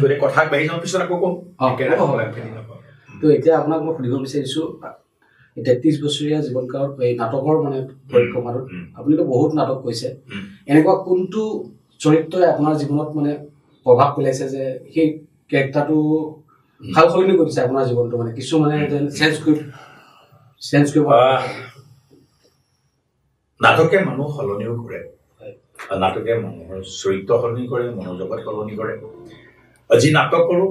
গতিকে কথা বাঢ়ি যাওঁ, পিছত আকৌ ক'ম। তো এতিয়া আপোনাক মই সুধিব বিচাৰিছোঁ, 33 বছৰীয়া জীৱনকালত এই নাটকৰ মানে পৰিক্ৰমাটোত আপুনিতো বহুত নাটক কৈছে, এনেকুৱা কোনটো চৰিত্ৰই আপোনাৰ জীৱনত মানে প্ৰভাৱ পেলাইছে যে সেই কেৰেক্টাৰটো সাল সলনি কৰিছে আপোনাৰ জীৱনটো, মানে কিছু মানে চেঞ্জ কৰিব? নাটকে মানুহ সলনিও কৰে, নাটকে মানুহৰ চৰিত্ৰ সলনি কৰে, মনোজগত সলনি কৰে। যি নাটক কৰোঁ,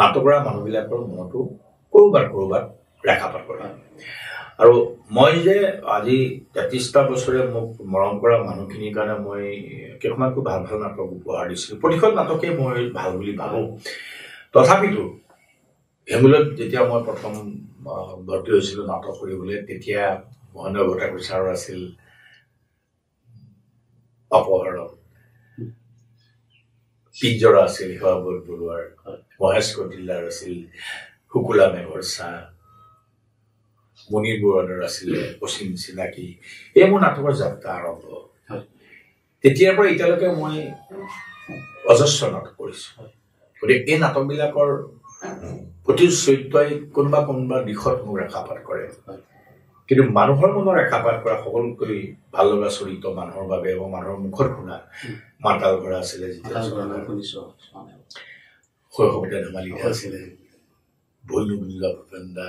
নাটক কৰা মানুহবিলাকৰ মনতো ক'ৰবাত ক'ৰবাত ৰেখাপাত কৰে। আৰু মই যে আজি 33টা বছৰে মোক মৰম কৰা মানুহখিনিৰ কাৰণে মই কেইখনমান খুব ভাল ভাল নাটক উপহাৰ দিছিলোঁ। প্ৰতিখন নাটকেই মই ভাল বুলি ভাবোঁ। তথাপিতো হেমুলত যেতিয়া মই প্ৰথম ভৰ্তি হৈছিলোঁ নাটক কৰিবলৈ, তেতিয়া মহেন্দ্ৰ বৰঠাকুৰ ছাৰৰ আছিল অপহৰণ, পিঞ্জৰা আছিল শিৱাবোধ বৰুৱাৰ, মহেশ কটিলাৰ আছিল শুকুলা মেঘৰ ছাঁ, মণি বৰুৱাৰ আছিলে অচিন চিনাকি। এই মোৰ নাটকৰ যাত্ৰা আৰম্ভ। তেতিয়াৰ পৰা এতিয়ালৈকে মই অজস্ৰ নাটক কৰিছোঁ। গতিকে এই নাটকবিলাকৰ প্ৰতিটো চৰিত্ৰই কোনোবা কোনোবা দিশত মোক ৰেখাপাত কৰে। কিন্তু মানুহৰ মনৰ ৰেখাপাত কৰা সকলোতকৈ ভাল লগা চৰিত্ৰ মানুহৰ বাবে এবং মানুহৰ মুখত শুনা মাতাল ঘোঁৰা আছিলে, যেতিয়া শৈশৱতে ধেমালিতে আছিলে, ভুল নুবুজিবা ভূপেন্দা,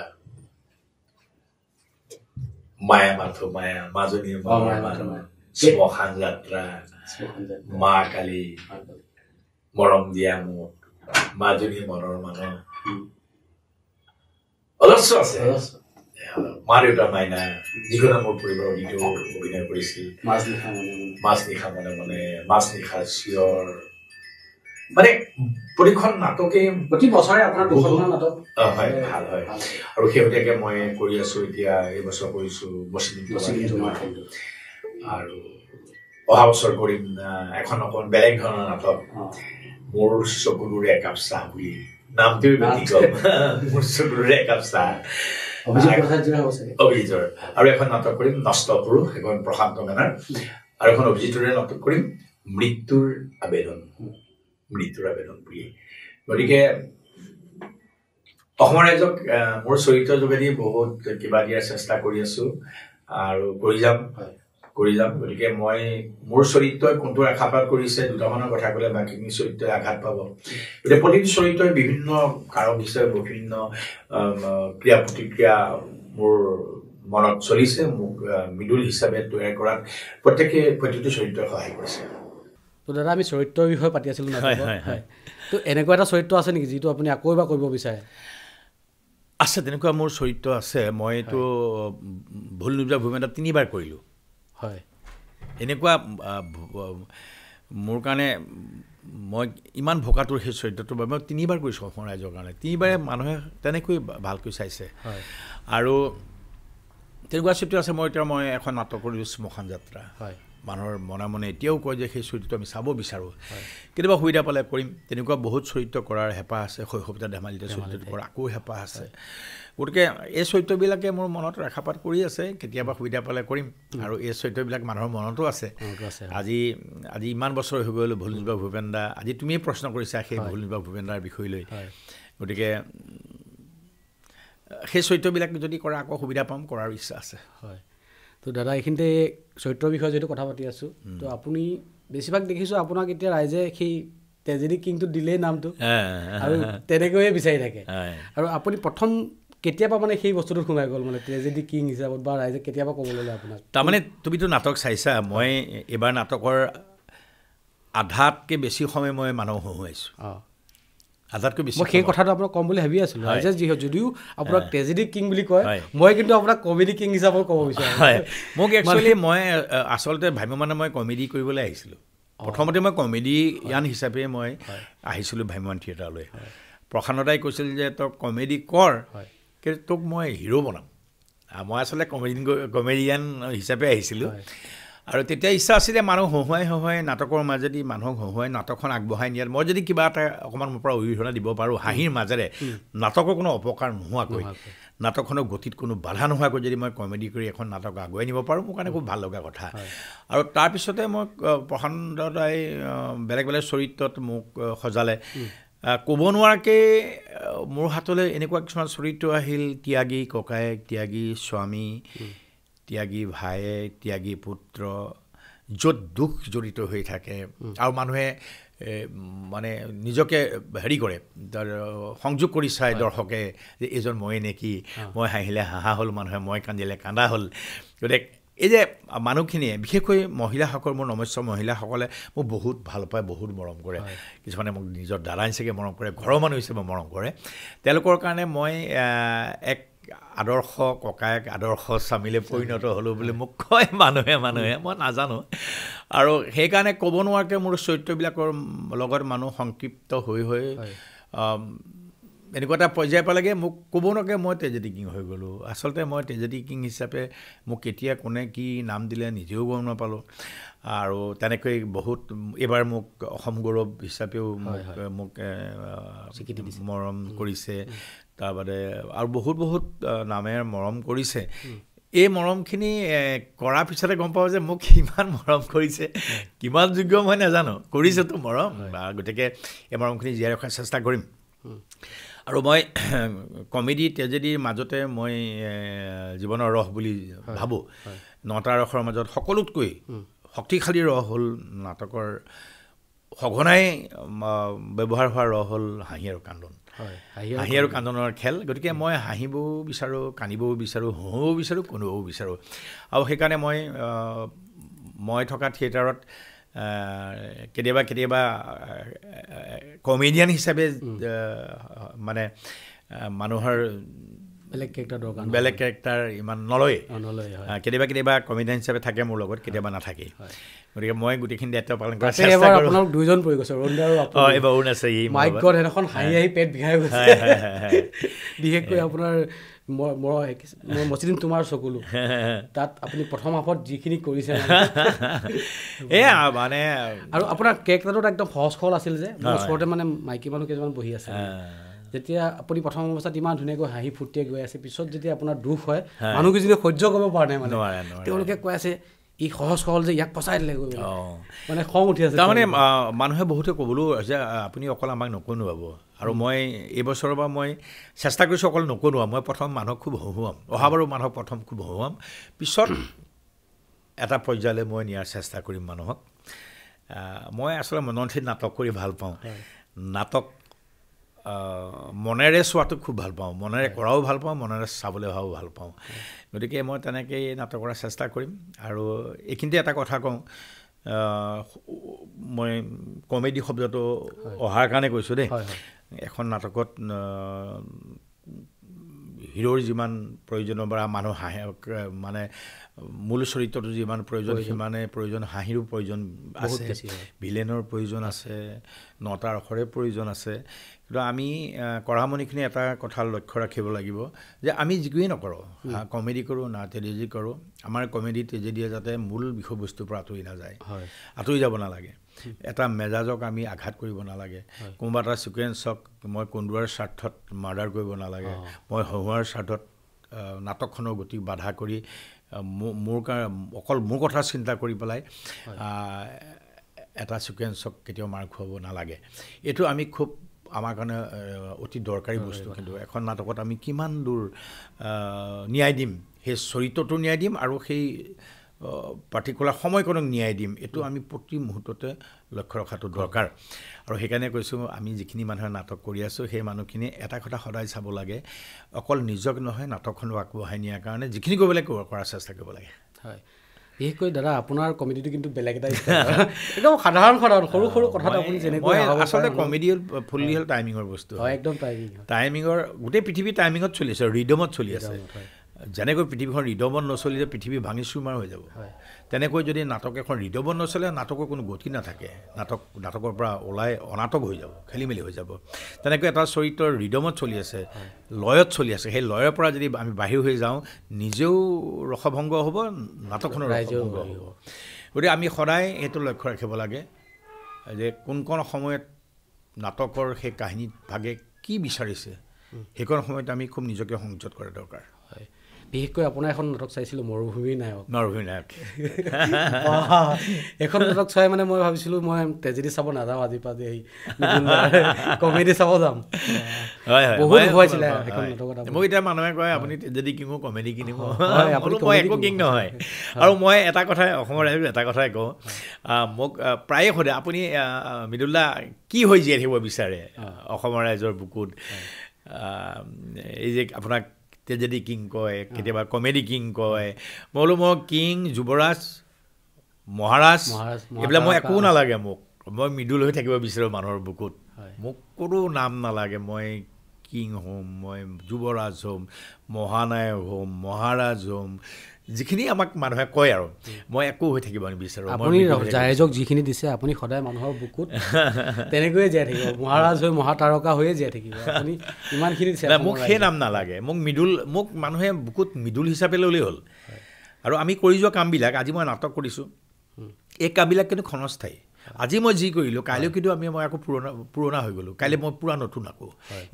মায়া মাথো মায়া, মাজনীৰ শ্মশান যাত্ৰা, মা কালী, মৰম দিয়া মোক, মাজনী মনৰ মানুহ, অজস্ৰ আছে। মা দেউতা মাইনা, যিখনে মোৰ পৰিবাৰৰ অতীতেও অভিনয় কৰিছিল, মাছ নিশা মনে মনে, মাছ নিশা চিঞৰ, মানে প্ৰতিখন নাটকেই প্ৰতি বছৰে আপোনাৰ দুখনমান নাটক হয়, ভাল হয়। আৰু শেহতীয়াকৈ মই কৰি আছো, এতিয়া এইবছৰ কৰিছো আৰু অহা বছৰ কৰিম এখন অকণ বেলেগ ধৰণৰ নাটক, মোৰ চকুলোৰে একাপ চাহ বুলি। নামটোৱে ব্যতিক্ৰম, মোৰ চকুলোৰে একাপ চাহ, অভিজিতৰ। আৰু এখন নাটক কৰিম নষ্ট পুৰুষ, এখন প্ৰশান্ত মেনাৰ। আৰু এখন অভিজিতৰে নাটক কৰিম মৃত্যুৰ আবেদন, মৃত্যুৰ আবেদন বুলি। গতিকে অসমৰ ৰাইজক মোৰ চৰিত্ৰৰ যোগেদি বহুত কিবা দিয়াৰ চেষ্টা কৰি আছো আৰু কৰি যাম। গতিকে মই মোৰ চৰিত্ৰই কোনটো ৰেখাপাত কৰিছে দুটামানৰ কথা ক'লে বাকীখিনি চৰিত্ৰই আঘাত পাব। গতিকে প্ৰতিটো চৰিত্ৰই বিভিন্ন কাৰক হিচাপে বিভিন্ন ক্ৰিয়া প্ৰতিক্ৰিয়া মোৰ মনত চলিছে। মোক মৃদুল হিচাপে তৈয়াৰ কৰাত প্ৰতিটো চৰিত্ৰই সহায় কৰিছে। তো দাদা, আমি চৰিত্ৰৰ বিষয়ে পাতি আছিলোঁ, হয়, তো এনেকুৱা এটা চৰিত্ৰ আছে নেকি যিটো আপুনি আকৌ এবাৰ কৰিব বিচাৰে? আছে, তেনেকুৱা মোৰ চৰিত্ৰ আছে। মইতো ভুল নুবুজা ভূপেন্দা 3বাৰ কৰিলোঁ। হয়, এনেকুৱা মোৰ কাৰণে মই ইমান ভোকাটোৰ সেই চৰিত্ৰটোৰ বাবে মই 3বাৰ কৰিছোঁ অসমৰ ৰাইজৰ কাৰণে। 3বাৰে মানুহে তেনেকৈ ভালকৈ চাইছে। আৰু তেনেকুৱা চৰিত্ৰ আছে। মই এতিয়া মই এখন নাটক কৰিলোঁ শ্মশান যাত্ৰা। হয়, মানুহৰ মনে মনে এতিয়াও কয় যে সেই চৰিত্ৰটো আমি চাব বিচাৰোঁ, কেতিয়াবা সুবিধা পালে কৰিম। তেনেকুৱা বহুত চৰিত্ৰ কৰাৰ হেঁপাহ আছে। শৈশৱতে ধেমালিতে চৰিত্ৰটো কৰাৰ আকৌ হেঁপাহ আছে। গতিকে এই চৰিত্ৰবিলাকে মোৰ মনত ৰেখাপাত কৰি আছে, কেতিয়াবা সুবিধা পালে কৰিম। আৰু এই চৰিত্ৰবিলাক মানুহৰ মনতো আছে। আজি আজি ইমান বছৰ হৈ গ'ল ভুল নুবুজিবা ভূপেন্দা, আজি তুমিয়ে প্ৰশ্ন কৰিছা সেই ভুল নুবুজিবা ভূপেন্দাৰ বিষয় লৈ। গতিকে সেই চৰিত্ৰবিলাক যদি কৰা আকৌ সুবিধা পাম, কৰাৰ ইচ্ছা আছে। হয়, তো দাদা, এইখিনিতে চৰিত্ৰৰ বিষয়ে যিহেতু কথা পাতি আছোঁ, তো আপুনি বেছিভাগ দেখিছোঁ আপোনাক এতিয়া ৰাইজে সেই ট্ৰেজেডি কিংটো দিলেই নামটো আৰু তেনেকৈয়ে বিচাৰি থাকে। আৰু আপুনি প্ৰথম কেতিয়াবা মানে সেই বস্তুটোত সোমাই গ'ল, মানে ট্ৰেজেডি কিং হিচাপত, বা ৰাইজে কেতিয়াবা ক'ব ল'লে আপোনাক? তাৰমানে তুমিতো নাটক চাইছা, মই এইবাৰ নাটকৰ আধাতকৈ বেছি সময় মই মানুহ হহুৱাইছোঁ। আধাতকৈ বেছি। মই সেই কথাটো আপোনাক ক'ম বুলি ভাবি আছিলোঁ। ৰাইজে যি যদিও আপোনাক ট্ৰেজেডি কিং বুলি কয়, মই কিন্তু আপোনাক কমেডি কিং হিচাপত ক'ব বিচাৰোঁ। হয়, মোক একচুৱেলি মই আচলতে ভ্ৰাম্যমানে মই কমেডি কৰিবলৈ আহিছিলোঁ। প্ৰথমতে মই কমেডিয়ান হিচাপে মই আহিছিলোঁ ভ্ৰাম্যমাণ থিয়েটাৰলৈ। প্ৰশান্তদাই কৈছিল যে তই কমেডি কৰ, কিন্তু তোক মই হিৰ' বনাম। মই আচলতে কমেডিয়ান হিচাপে আহিছিলোঁ। আৰু তেতিয়া ইচ্ছা আছিলে মানুহ হহুৱাই হহুৱাই নাটকৰ মাজেদি মানুহক হহুৱাই নাটকখন আগবঢ়াই নিয়াত মই যদি কিবা এটা অকণমান মোৰ পৰা অৰিহণা দিব পাৰোঁ হাঁহিৰ মাজেৰে, নাটকৰ কোনো অপকাৰ নোহোৱাকৈ, নাটকখনৰ গতিত কোনো বাধা নোহোৱাকৈ যদি মই কমেডি কৰি এখন নাটক আগুৱাই নিব পাৰোঁ, মোৰ কাৰণে খুব ভাল লগা কথা। আৰু তাৰপিছতে মই প্ৰশান্ত দাই বেলেগ বেলেগ চৰিত্ৰত মোক সজালে। ক'ব নোৱাৰাকৈ মোৰ হাতলৈ এনেকুৱা কিছুমান চৰিত্ৰ আহিল, ত্যাগী ককায়েক, ত্যাগী স্বামী, ত্যাগী ভায়েক, ত্যাগী পুত্ৰ, য'ত দুখ জড়িত হৈ থাকে আৰু মানুহে মানে নিজকে হেৰি কৰে, সংযোগ কৰি চায় দৰ্শকে যে এইজন মই নেকি, মই হাঁহিলে হাঁহা হ'ল মানুহে, মই কান্দিলে কান্দা হ'ল। গতিকে এই যে মানুহখিনিয়ে, বিশেষকৈ মহিলাসকল, মোৰ নমস্য মহিলাসকলে মোক বহুত ভাল পায়, বহুত মৰম কৰে। কিছুমানে মোক নিজৰ দাদা হিচাপে মৰম কৰে, ঘৰৰ মানুহ হিচাপে মৰম কৰে। তেওঁলোকৰ কাৰণে মই এক আদৰ্শ ককায়েক, আদৰ্শ স্বামীলৈ পৰিণত হ'লোঁ বুলি মোক কয় মানুহে মানুহে, মই নাজানো। আৰু সেইকাৰণে ক'ব নোৱাৰাকৈ মোৰ চৰিত্ৰবিলাকৰ লগত মানুহ সংক্ষিপ্ত হৈ হৈ এনেকুৱা এটা পৰ্যায় পালেগৈ, মোক ক'ব নোৱাৰাকৈ মই ট্ৰেজেডি কিং হৈ গ'লোঁ। আচলতে মই ট্ৰেজেডি কিং হিচাপে মোক কেতিয়া কোনে কি নাম দিলে নিজেও গম নাপালোঁ। আৰু তেনেকৈ বহুত এইবাৰ মোক অসম গৌৰৱ হিচাপেও মোক মৰম কৰিছে, তাৰ বাদে আৰু বহুত বহুত নামে মৰম কৰিছে। এই মৰমখিনি কৰাৰ পিছতে গম পাওঁ যে মোক কিমান মৰম কৰিছে, কিমান যোগ্য মই নাজানো, কৰিছেতো মৰম। গতিকে এই মৰমখিনি জীয়াই ৰখাৰ চেষ্টা কৰিম। আৰু মই কমেডি ট্ৰেজেডিৰ মাজতে মই জীৱনৰ ৰস বুলি ভাবোঁ। নটা ৰসৰ মাজত সকলোতকৈ শক্তিশালী ৰস হ'ল নাটকৰ সঘনাই ব্যৱহাৰ হোৱা ৰস হ'ল হাঁহি আৰু কান্দোন, হাঁহি আৰু কান্দোনৰ খেল। গতিকে মই হাঁহিবও বিচাৰোঁ, কান্দিবও বিচাৰোঁ, হঁহিবও বিচাৰোঁ, কন্দুবও বিচাৰোঁ। আৰু সেইকাৰণে মই থকা থিয়েটাৰত কেতিয়াবা কেতিয়াবা কমেডিয়ান হিচাপে মানে মানুহৰ বেলেগ কেৰেক্টাৰ ইমান নলয়, কেতিয়াবা কেতিয়াবা কমেডিয়ান হিচাপে থাকে মোৰ লগত, কেতিয়াবা নাথাকে। গতিকে মই গোটেইখিনি দায়িত্ব পালন কৰাৰ চেষ্টা কৰোঁ। দুইজন পৰি গৈছে, এইবাৰ অৰুণ আছে, বিশেষকৈ আপোনাৰ মচিদিন তোমাৰ চকুলো তাত আপুনি প্ৰথম হাফত যিখিনি কৰিছে এয়া মানে, আৰু আপোনাৰ কেৰেক্টাৰটোত একদম সহজ সৰল আছিল যে মোৰ ওচৰতে মানে মাইকী মানুহ কেইজনমান বহি আছে। যেতিয়া আপুনি প্ৰথম অৱস্থাত ইমান ধুনীয়াকৈ হাঁহি ফূৰ্তিয়ে গৈ আছে, পিছত যেতিয়া আপোনাৰ দুখ হয় মানুহকেইজনীয়ে সহ্য কৰিব পৰা নাই, মানে তেওঁলোকে কৈ আছে ই সহজ সৰল যে ইয়াক ফচাই দিলে, মানে খং উঠি আছে। তাৰমানে মানুহে বহুতে ক'বলৈও যে আপুনি অকল আমাক নকনুৱাব। আৰু মই এইবছৰৰ পৰা মই চেষ্টা কৰিছোঁ অকল নকনুৱাম, মই প্ৰথম মানুহক খুব হহুৱাম, অহাবাৰো মানুহক প্ৰথম খুব হহুৱাম, পিছত এটা পৰ্যায়লৈ মই নিয়াৰ চেষ্টা কৰিম মানুহক। মই আচলতে মননশীল নাটক কৰি ভাল পাওঁ, নাটক মনেৰে চোৱাটো খুব ভাল পাওঁ, মনেৰে কৰাও ভাল পাওঁ, মনেৰে চাবলৈ অহাও ভাল পাওঁ। গতিকে মই তেনেকেই নাটক কৰাৰ চেষ্টা কৰিম। আৰু এইখিনিতে এটা কথা কওঁ, মই কমেডি শব্দটো অহাৰ কাৰণে কৈছোঁ দেই, এখন নাটকত হিৰ'ৰ যিমান প্ৰয়োজন বা মানুহ হাঁহে মানে মূল চৰিত্ৰটো যিমান প্ৰয়োজন সিমানে প্ৰয়োজন হাঁহিৰো প্ৰয়োজন আছে, ভিলেনৰ প্ৰয়োজন আছে, নটা ৰসৰে প্ৰয়োজন আছে। কিন্তু আমি কৰামণিখিনি এটা কথা লক্ষ্য ৰাখিব লাগিব যে আমি যিকোৱেই নকৰোঁ, কমেডি কৰোঁ না ট্ৰেজেডি কৰোঁ, আমাৰ কমেডি ট্ৰেজেডিয়ে যাতে মূল বিষয়বস্তুৰ পৰা আঁতৰি নাযায়, আঁতৰি যাব নালাগে, এটা মেজাজক আমি আঘাত কৰিব নালাগে, কোনোবা এটা ছিকুৱেঞ্চক মই কন্দুৱাৰ স্বাৰ্থত মাৰ্ডাৰ কৰিব নালাগে, মই হহুৱাৰ স্বাৰ্থত নাটকখনৰ গতি বাধা কৰি মোৰ অকল মোৰ কথা চিন্তা কৰি পেলাই এটা ছিকুৱেঞ্চক কেতিয়াও মাৰ খুৱাব নালাগে। এইটো আমি খুব আমাৰ কাৰণে অতি দৰকাৰী বস্তু। কিন্তু এখন নাটকত আমি কিমান দূৰ ন্যায় দিম, সেই চৰিত্ৰটো ন্যায় দিম আৰু সেই পাৰ্টিকুলাৰ সময়কণক ন্যায় দিম, এইটো আমি প্ৰতি মুহূৰ্ততে লক্ষ্য ৰখাটো দৰকাৰ। আৰু সেইকাৰণে কৈছোঁ আমি যিখিনি মানুহে নাটক কৰি আছোঁ সেই মানুহখিনিয়ে এটা কথা সদায় চাব লাগে, অকল নিজক নহয় নাটকখনো আগবঢ়াই নিয়াৰ কাৰণে যিখিনি কৰিব লাগে কৰাৰ চেষ্টা কৰিব লাগে। হয়, বিশেষকৈ দাদা আপোনাৰ কমেডিটো কিন্তু বেলেগ এটা একদম সাধাৰণ সাধাৰণ সৰু সৰু কথাত আপুনি যেনেকৈ আচলতে কমেডি হ'ল ফুল্লি হ'ল টাইমিঙৰ বস্তু। হয়, একদম টাইমিং, টাইমিঙৰ গোটেই পৃথিৱী টাইমিঙত চলি আছে, ৰিদমত চলি আছে। যেনেকৈ পৃথিৱীখন ৰিদমত নচলিলে পৃথিৱী ভাঙি চুৰমাৰ হৈ যাব, তেনেকৈ যদি নাটক এখন ৰিদমত নচলে নাটকৰ কোনো গতি নাথাকে, নাটকৰ পৰা ওলাই অনাটক হৈ যাব, খেলি মেলি হৈ যাব। তেনেকৈ এটা চৰিত্ৰৰ ৰিদমত চলি আছে, লয়ত চলি আছে, সেই লয়ৰ পৰা যদি আমি বাহিৰ হৈ যাওঁ নিজেও ৰসভংগ হ'ব, নাটকখনৰ ৰসভংগ হ'ব। গতিকে আমি সদায় সেইটো লক্ষ্য ৰাখিব লাগে যে কোনখন সময়ত নাটকৰ সেই কাহিনীত ভাগে কি বিচাৰিছে সেইখন সময়ত আমি খুব নিজকে সংযত কৰা দৰকাৰ। হয়, বিশেষকৈ আপোনাৰ এখন নাটক চাইছিলোঁ, মৰুভূমি নায়ক। মৰুভূমি নায়ক এখন নাটক চাই মানে মই ভাবিছিলোঁ মই ট্ৰেজেডি চাব নাযাওঁ আজিৰ পৰা, এই কমেডি চাব যাম। বহুত ভুৱাইছিলে সেইখন নাটকত। মোক এতিয়া মানুহে কয় আপুনি ট্ৰেজেডি কিনো কমেডি কিনিব, মই একো কিং নহয়। আৰু মই এটা কথাই অসমৰ ৰাইজক এটা কথাই কওঁ, মোক প্ৰায়ে সোধে আপুনি মৃদুল দা কি হৈ জীয়াই থাকিব বিচাৰে অসমৰ ৰাইজৰ বুকুত, এই যে আপোনাক ট্ৰেজেডি কিং কয়, কেতিয়াবা কমেডি কিং কয়, মই বোলো মই কিং, যুৱৰাজ, মহাৰাজ এইবিলাক মই একো নালাগে, মোক মই মৃদুল হৈ থাকিব বিচাৰোঁ মানুহৰ বুকুত, মোক কোনো নাম নালাগে, মই কিং হ'ম, মই যুৱৰাজ হ'ম, মহানায়ক হ'ম, মহাৰাজ হ'ম, যিখিনি আমাক মানুহে কয় আৰু মই একো হৈ থাকিব নিবিচাৰোঁ। আপুনি ৰাইজক যিখিনি দিছে আপুনি সদায় মানুহৰ বুকুত তেনেকৈয়ে জীয়াই থাকিব, মহাৰাজ হৈ মহাতাৰকা হৈয়ে জীয়াই থাকিব। আপুনি ইমানখিনি দিছে, মোক সেই নাম নালাগে, মোক মৃদুল, মোক মানুহে বুকুত মৃদুল হিচাপে ল'লেই হ'ল। আৰু আমি কৰি যোৱা কামবিলাক, আজি মই নাটক কৰিছোঁ, এই কামবিলাক কিন্তু ক্ষণস্থায়ী। আজি মই যি কৰিলোঁ কাইলৈ কিন্তু মই আকৌ পুৰণা হৈ গ'লোঁ, কাইলৈ মই পূৰা নতুন আকৌ।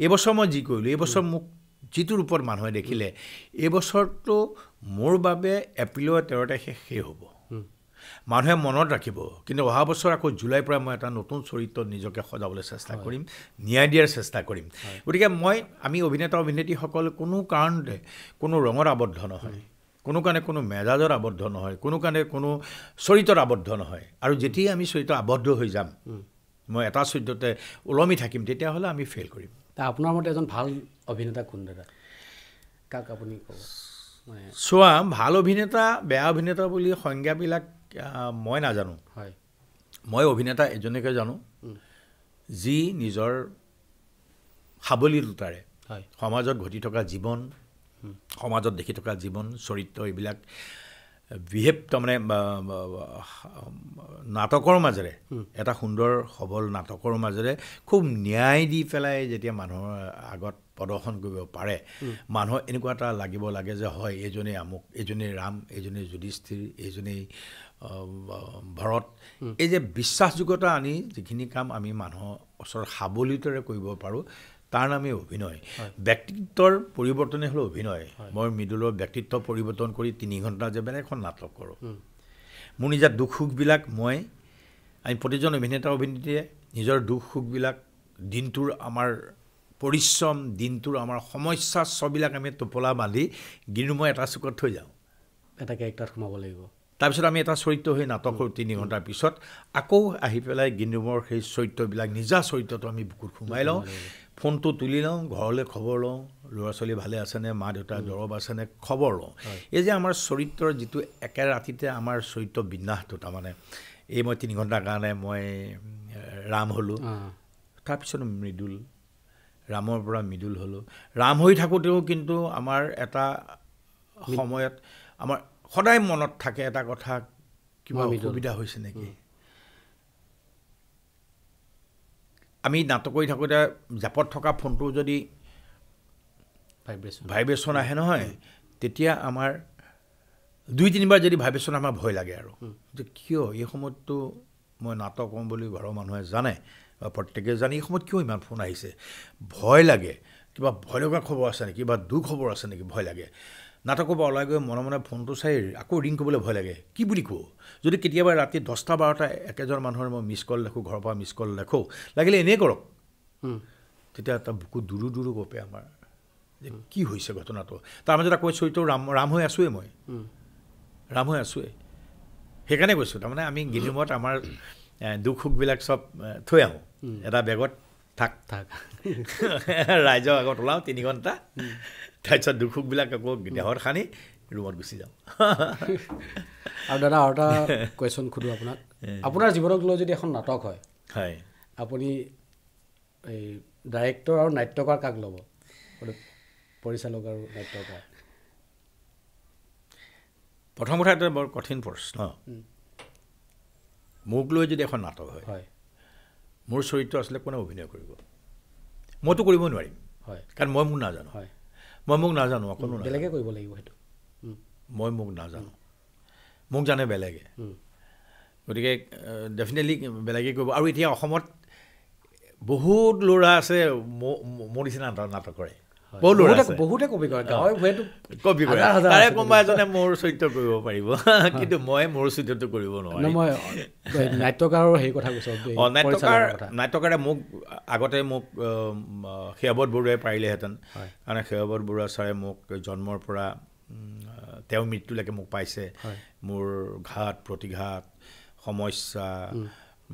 এইবছৰ মই যি কৰিলোঁ, এইবছৰ মোক যিটো ৰূপত মানুহে দেখিলে, এইবছৰটো মোৰ বাবে এপ্ৰিলৰ 13 তাৰিখে শেষ হ'ব, মানুহে মনত ৰাখিব। কিন্তু অহা বছৰ আকৌ জুলাইৰ পৰা মই এটা নতুন চৰিত্ৰত নিজকে সজাবলৈ চেষ্টা কৰিম, ন্যায় দিয়াৰ চেষ্টা কৰিম। গতিকে আমি অভিনেতা অভিনেত্ৰীসকল কোনো কাৰণতে কোনো ৰঙত আবদ্ধ নহয়, কোনো কাৰণে কোনো মেজাজত আবদ্ধ নহয়, কোনো কাৰণে কোনো চৰিত্ৰত আবদ্ধ নহয়। আৰু যেতিয়াই আমি চৰিত্ৰ আবদ্ধ হৈ যাম, মই এটা চৰিত্ৰতে ওলমি থাকিম, তেতিয়াহ'লে আমি ফেইল কৰিম। আপোনাৰ মতে এজন ভাল অভিনেতা কোন দাদা, কাক আপুনি ক'ব? চোৱা, ভাল অভিনেতা বেয়া অভিনেতা বুলি সংজ্ঞাবিলাক মই নাজানো। হয়, মই অভিনেতা এজনকে জানো যি নিজৰ সাৱলীলতাৰে সমাজত ঘটি থকা জীৱন, সমাজত দেখি থকা জীৱন, চৰিত্ৰ এইবিলাক বিহেভ, তাৰমানে নাটকৰ মাজেৰে, এটা সুন্দৰ সবল নাটকৰ মাজেৰে খুব ন্যায় দি পেলাই যেতিয়া মানুহৰ আগত প্ৰদৰ্শন কৰিব পাৰে, মানুহৰ এনেকুৱা এটা লাগিব লাগে যে হয় এইজনেই আমুক, এইজনেই ৰাম, এইজনেই যুধিষ্ঠিৰ, এইজনেই ভৰত। এই যে বিশ্বাসযোগ্যতা আনি যিখিনি কাম আমি মানুহৰ ওচৰত সাৱলীলতাৰে কৰিব পাৰোঁ তাৰ নামেই অভিনয়। ব্যক্তিত্বৰ পৰিৱৰ্তনেই হ'ল অভিনয়। মই মৃদুলৰ ব্যক্তিত্ব পৰিৱৰ্তন কৰি 3 ঘণ্টা যে বেলেগ এখন নাটক কৰোঁ, মোৰ নিজা দুখ সুখবিলাক আমি প্ৰতিজন অভিনেতা অভিনেত্ৰীয়ে নিজৰ দুখ সুখবিলাক, দিনটোৰ আমাৰ পৰিশ্ৰম, দিনটোৰ আমাৰ সমস্যা চববিলাক আমি টোপোলা বান্ধি গ্ৰীণৰুমৰ এটা চুকত থৈ যাওঁ, এটা কেৰেক্টাৰত সোমাব লাগিব। তাৰপিছত আমি এটা চৰিত্ৰ হৈ নাটক কৰোঁ 3 ঘণ্টাৰ পিছত আকৌ আহি পেলাই গ্ৰীণৰুমৰ সেই চৰিত্ৰবিলাক, নিজা চৰিত্ৰটো আমি বুকুত সোমাই লওঁ, ফোনটো তুলি লওঁ, ঘৰলৈ খবৰ লওঁ, ল'ৰা ছোৱালী ভালে আছেনে, মা দেউতাৰ দৰৱ আছেনে খবৰ লওঁ। এই যে আমাৰ চৰিত্ৰৰ যিটো একে ৰাতিতে আমাৰ চৰিত্ৰ বিন্যাসটো, তাৰমানে এই মই 3 ঘণ্টাৰ কাৰণে মই ৰাম হ'লোঁ, তাৰপিছত মৃদুল, ৰামৰ পৰা মৃদুল হ'লোঁ। ৰাম হৈ থাকোঁতেও কিন্তু আমাৰ এটা সময়ত আমাৰ সদায় মনত থাকে এটা কথা, কিবা অসুবিধা হৈছে নেকি। আমি নাটক কৰি থাকোঁতে জাপত থকা ফোনটো যদি ভাইব্ৰেশ্যন আহে নহয়, তেতিয়া আমাৰ 2-3 বাৰ যদি ভাইব্ৰেশ্যন আমাৰ ভয় লাগে আৰু যে কিয় এই সময়ততো মই নাটক কওঁ বুলি ঘৰৰ মানুহে জানে বা প্ৰত্যেকে জানে, এই সময়ত কিয় ইমান ফোন আহিছে, ভয় লাগে, কিবা ভয় লগা খবৰ আছে নেকি, কিবা দুখবৰ আছে নেকি, ভয় লাগে। নাটকৰ পৰা ওলাই গৈ মনে মনে ফোনটো চাই আকৌ ৰিং কৰিবলৈ ভয় লাগে, কি বুলি কওঁ। যদি কেতিয়াবা ৰাতি 10টা 12টা একেজন মানুহৰ মই মিছ কল দেখোঁ, ঘৰৰ পৰা মিছ কল দেখোঁ, লাগিলে এনেই কৰক, তেতিয়া এটা বুকু দুৰু দুৰু কঁপে আমাৰ, যে কি হৈছে ঘটনাটো। তাৰ মাজত আকৌ চৰিত্ৰ ৰাম হৈ আছোঁৱেই, মই ৰাম হৈ আছোঁৱেই। সেইকাৰণে কৈছোঁ, তাৰমানে আমি গ্ৰীণৰুমত আমাৰ দুখ সুখবিলাক চব থৈ আহোঁ, এটা বেগত থাক থাক, ৰাইজৰ আগত ওলাওঁ 3 ঘণ্টা, তাৰপিছত দুখ সুখবিলাক আকৌ দেহত সানি ৰুমত গুচি যাওঁ। আৰু দাদা আৰু এটা কুৱেশ্যন সোধোঁ আপোনাক, আপোনাৰ জীৱনক লৈ যদি এখন নাটক হয়, হয়, আপুনি এই ডাইৰেক্টৰ আৰু নাট্যকাৰ কাক ল'ব? পৰিচালক আৰু নাট্যকাৰ। প্ৰথম কথা, এটা বৰ কঠিন প্ৰশ্ন। মোক লৈ যদি এখন নাটক হয়, মোৰ চৰিত্ৰ আচলতে কোনে অভিনয় কৰিব? মইতো কৰিব নোৱাৰিম, কাৰণ মই মোক নাজানো। মই মোক নাজানো, অকণো বেলেগে কৰিব লাগিব সেইটো। মই মোক নাজানো, মোক জানে বেলেগে। গতিকে ডেফিনেটলি বেলেগে কৰিব। আৰু এতিয়া অসমত বহুত ল'ৰা আছে মোৰ নিচিনা নাটক কৰে, বহুতে কপি কৰে, কপি কৰে। তাৰে কোনোবা এজনে মোৰ চৰিত্ৰ কৰিব পাৰিব, কিন্তু মই মোৰ চৰিত্ৰটো কৰিব নোৱাৰিম। মই নাট্যকাৰৰ সেই কথা কৈছোঁ। অঁ, নাট্যকাৰে মোক আগতে মোক সেৱাবত বৰুৱাই পাৰিলেহেঁতেন, কাৰণ সেৱাবত বৰুৱা ছাৰে মোক জন্মৰ পৰা তেওঁৰ মৃত্যুলৈকে মোক পাইছে। মোৰ ঘাত প্ৰতিঘাত, সমস্যা,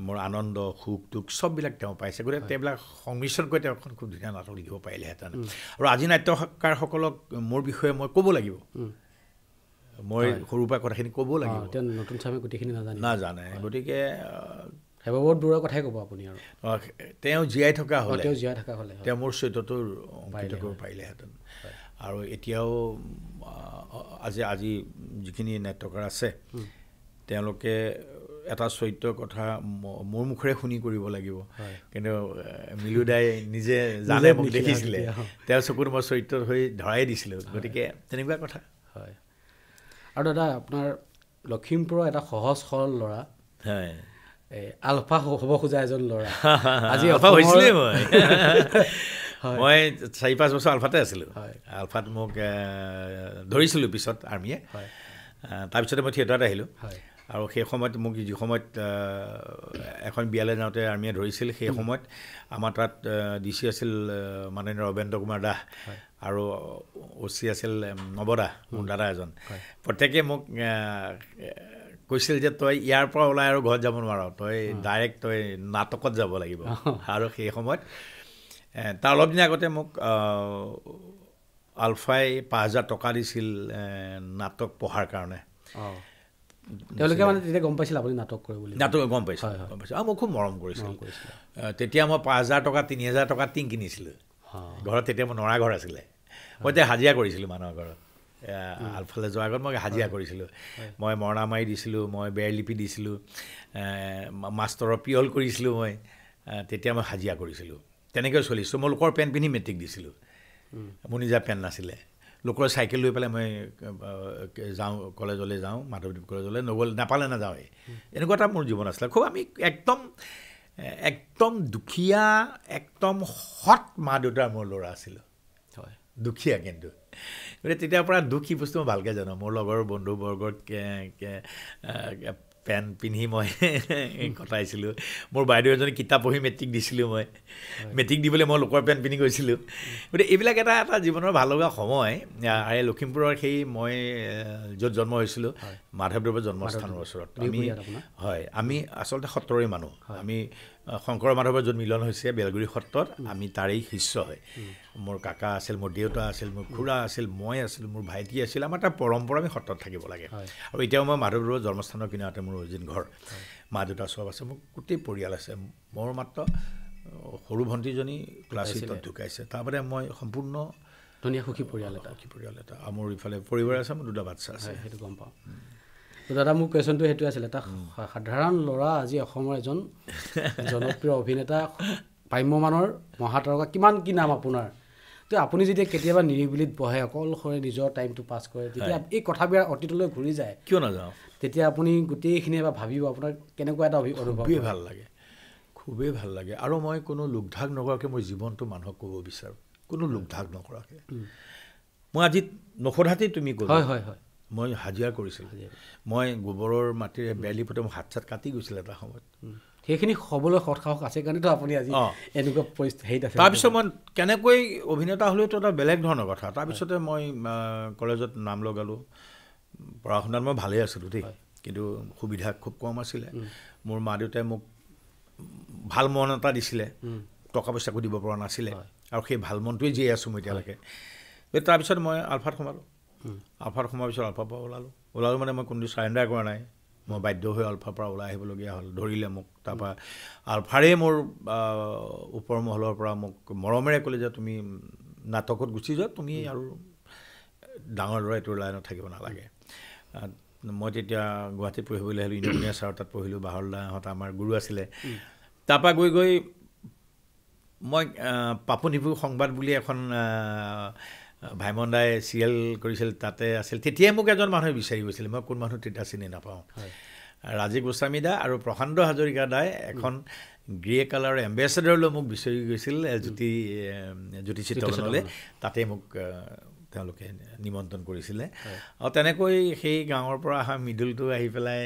মোৰ আনন্দ, সুখ দুখ চববিলাক তেওঁ পাইছে। গতিকে তেওঁবিলাক সংমিশ্ৰণ কৰি তেওঁ এখন খুব ধুনীয়া নাটক লিখিব পাৰিলেহেঁতেন। আৰু আজি নাট্যকাৰসকলক মোৰ বিষয়ে মই ক'ব লাগিব, মই সৰুৰ পৰা কথাখিনি ক'ব লাগিব। নতুন চামে গোটেইখিনি নাজানে। গতিকে হেমবত বৰুৱাৰ কথাই ক'ব আপুনি? আৰু তেওঁ জীয়াই থকা হ'লে, তেওঁ জীয়াই থকা হ'লে তেওঁ মোৰ চৰিত্ৰটো অংকিত কৰিব পাৰিলেহেঁতেন। আৰু এতিয়াও আজি যিখিনি নাট্যকাৰ আছে, তেওঁলোকে এটা চৰিত্ৰৰ কথা মোৰ মুখেৰে শুনি কৰিব লাগিব। কিন্তু মিলুদাই নিজে জানে, মোক দেখিছিলে, তেওঁৰ চকুত মই চৰিত্ৰ হৈ ধৰাই দিছিলোঁ। গতিকে তেনেকুৱা কথা হয়। আৰু দাদা, আপোনাৰ লখিমপুৰৰ এটা সহজ সৰল ল'ৰা, হয়, আলফা হ'ব খোজা এজন ল'ৰা, আজি আলফা হৈছিলেই। মই 4-5 বছৰ আলফাতে আছিলোঁ। আলফাত মোক ধৰিছিলোঁ পিছত আৰ্মিয়ে। তাৰপিছতে মই থিয়েটাৰত আহিলোঁ। আৰু সেই সময়ত মোক যি সময়ত এখন বিয়ালৈ যাওঁতে আৰ্মিয়ে ধৰিছিল, সেই সময়ত আমাৰ তাত ডি চি আছিল মাননীয় ৰবেন্দ্ৰ কুমাৰ দাস, আৰু অ' চি আছিল নৱদাস, মোৰ দাদা এজন। প্ৰত্যেকে মোক কৈছিল যে তই ইয়াৰ পৰা ওলাই আৰু ঘৰত যাব নোৱাৰ, তই ডাইৰেক্ট তই নাটকত যাব লাগিব। আৰু সেই সময়ত তাৰ অলপ দিন আগতে মোক আলফাই 5000 টকা দিছিল নাটক পঢ়াৰ কাৰণে। তেওঁলোকে মানে তেতিয়া গম পাইছিল আপুনি নাটক কৰে বুলি? নাটক গম পাইছিল, গম পাইছিল। আৰু মোক খুব মৰম কৰিছিল। তেতিয়া মই 5000 টকা, 3000 টকা টিং কিনিছিলোঁ ঘৰত। তেতিয়া মোৰ নৰা ঘৰ আছিলে, মই তেতিয়া হাজিৰা কৰিছিলোঁ মানুহৰ ঘৰত। আলফালৈ যোৱাৰ আগত মই হাজিৰা কৰিছিলোঁ, মই মৰণা মাৰি দিছিলোঁ, মই বেৰ লিপি দিছিলোঁ, মাষ্টৰৰ পিয়ল কৰিছিলোঁ মই। তেতিয়া মই হাজিৰা কৰিছিলোঁ, তেনেকৈ চলিছিলোঁ। মই লোকৰ পেণ্ট পিন্ধি মেট্ৰিক দিছিলোঁ, মোৰ নিজা পেণ্ট নাছিলে। লোকৰ চাইকেল লৈ পেলাই মই যাওঁ, কলেজলৈ যাওঁ, মাধৱদেৱ কলেজলৈ। নগ'ল নাপালে নাযাওঁৱেই, এনেকুৱা এটা মোৰ জীৱন আছিলে। খুব আমি একদম একদম দুখীয়া, একদম সৎ মা দেউতাৰ মোৰ ল'ৰা আছিলোঁ। হয়, দুখীয়া কিন্তু। গতিকে তেতিয়াৰ পৰা দুখ কি বস্তু মই ভালকৈ জানো। মোৰ লগৰ বন্ধুবৰ্গৰ পেণ্ট পিন্ধি মই কটাইছিলোঁ। মোৰ বাইদেউ এজনী কিতাপ পঢ়ি মেট্ৰিক দিছিলোঁ মই। মেট্ৰিক দিবলৈ মই লোকৰ পেণ্ট পিন্ধি গৈছিলোঁ। গতিকে এইবিলাক এটা এটা জীৱনৰ ভাল লগা সময়। আৰু লখিমপুৰৰ সেই মই য'ত জন্ম হৈছিলোঁ, মাধৱদেৱৰ জন্মস্থানৰ ওচৰত আমি, হয়, আমি আচলতে সত্ৰৰে মানুহ। আমি শংকৰ মাধৱৰ য'ত মিলন হৈছে বেলগুৰি সত্ৰত, আমি তাৰেই শিষ্য হয়। মোৰ কাকা আছিল, মোৰ দেউতা আছিল, মোৰ খুৰা আছিল, মই আছিলোঁ, মোৰ ভাইটি আছিল। আমাৰ এটা পৰম্পৰা, আমি সত্ৰত থাকিব লাগে। আৰু এতিয়াও মই মাধৱদেৱৰ জন্মস্থানৰ কিনাৰতে মোৰ অৰিজিন ঘৰ, মা দেউতা চব আছে, মোৰ গোটেই পৰিয়াল আছে। মোৰ মাত্ৰ সৰু ভণ্টিজনী ক্লাছ 8ত ঢুকাইছে। তাৰবাদে মই সম্পূৰ্ণ ধুনীয়া সুখী পৰিয়াল এটা, সুখী পৰিয়াল এটা। আৰু মোৰ ইফালে পৰিবাৰ আছে, মোৰ দুটা বাচ্ছা আছে। সেইটো গম পাওঁ। দাদা, মোৰ কুৱেশ্যনটো সেইটোৱে আছিলে, এটা সাধাৰণ ল'ৰা আজি অসমৰ এজন জনপ্ৰিয় অভিনেতা, ভ্ৰাম্যমানৰ মহাতাৰকা, কিমান কি নাম আপোনাৰ, তো আপুনি যেতিয়া কেতিয়াবা নিৰিবিলিত বহে, অকলশৰে নিজৰ টাইমটো পাছ কৰে, তেতিয়া এই কথাবিলাক অতীতলৈ ঘূৰি যায়। কিয় নাযাওঁ? তেতিয়া আপুনি গোটেইখিনি এবাৰ ভাবিব, আপোনাৰ কেনেকুৱা এটা অনুভৱ? খুবেই ভাল লাগে, খুবেই ভাল লাগে। আৰু মই কোনো লোকঢাক নকৰাকৈ মোৰ জীৱনটো মানুহক ক'ব বিচাৰোঁ, কোনো লোকঢাক নকৰাকৈ। মই আজি নসোধাতেই তুমি ক'লা। হয় হয় হয়। মই হাজিৰা কৰিছিলোঁ, মই গোবৰৰ মাটিৰে বেলি পোতে মোৰ হাত চাত কাটি গৈছিলে এটা সময়ত। সেইখিনি হ'বলৈ সৎ সাহস আছে কাৰণেতো আপুনি আজি এনেকুৱা পৰিস্থিতি হেৰিত আছে। তাৰপিছত মই কেনেকৈ অভিনেতা হ'লেতো এটা বেলেগ ধৰণৰ কথা। তাৰপিছতে মই কলেজত নাম লগালোঁ। পঢ়া শুনাত মই ভালেই আছিলোঁ দেই, কিন্তু সুবিধা খুব কম আছিলে। মোৰ মা দেউতাই মোক ভাল মন এটা দিছিলে, টকা পইচাকো দিব পৰা নাছিলে, আৰু সেই ভাল মনটোৱে জীয়াই আছোঁ মই এতিয়ালৈকে। তাৰপিছত মই আলফাত সোমালোঁ। আলফাত সোমোৱাৰ পিছত আলফাৰ পৰা ওলালোঁ। ওলালোঁ মানে মই কোনোদিন চাৰেণ্ডাৰ কৰা নাই, মই বাধ্য হৈ আলফাৰ পৰা ওলাই আহিবলগীয়া হ'ল। ধৰিলে মোক, তাৰপৰা আলফাৰেই মোৰ ওপৰ মহলৰ পৰা মোক মৰমেৰে ক'লে যে তুমি নাটকত গুচি যোৱা, তুমি আৰু ডাঙৰ ল'ৰা এইটো লাইনত থাকিব নালাগে। মই তেতিয়া গুৱাহাটীত পঢ়িবলৈ আহিলোঁ, ইন্দ্ৰমণি ছাৰৰ তাত পঢ়িলোঁ, বাহৰদাহঁত আমাৰ গুৰু আছিলে। তাৰপৰা গৈ গৈ মই পাপু নিপু সংবাদ বুলি এখন ভাইমন দাই চিৰিয়েল কৰিছিল, তাতে আছিল। তেতিয়াই মোক এজন মানুহে বিচাৰি গৈছিল, মই কোন মানুহ তেতিয়া চিনি নাপাওঁ। ৰাজীৱ গোস্বামী দা আৰু প্ৰশান্ত হাজৰিকা দাই এখন গ্ৰে কালাৰৰ এম্বেচেডৰলৈ মোক বিচাৰি গৈছিল জ্যোতি জ্যোতি চিত্ৰবনলৈ, তাতে মোক তেওঁলোকে নিমন্ত্ৰণ কৰিছিলে। আৰু তেনেকৈ সেই গাঁৱৰ পৰা অহা মৃদুলটো আহি পেলাই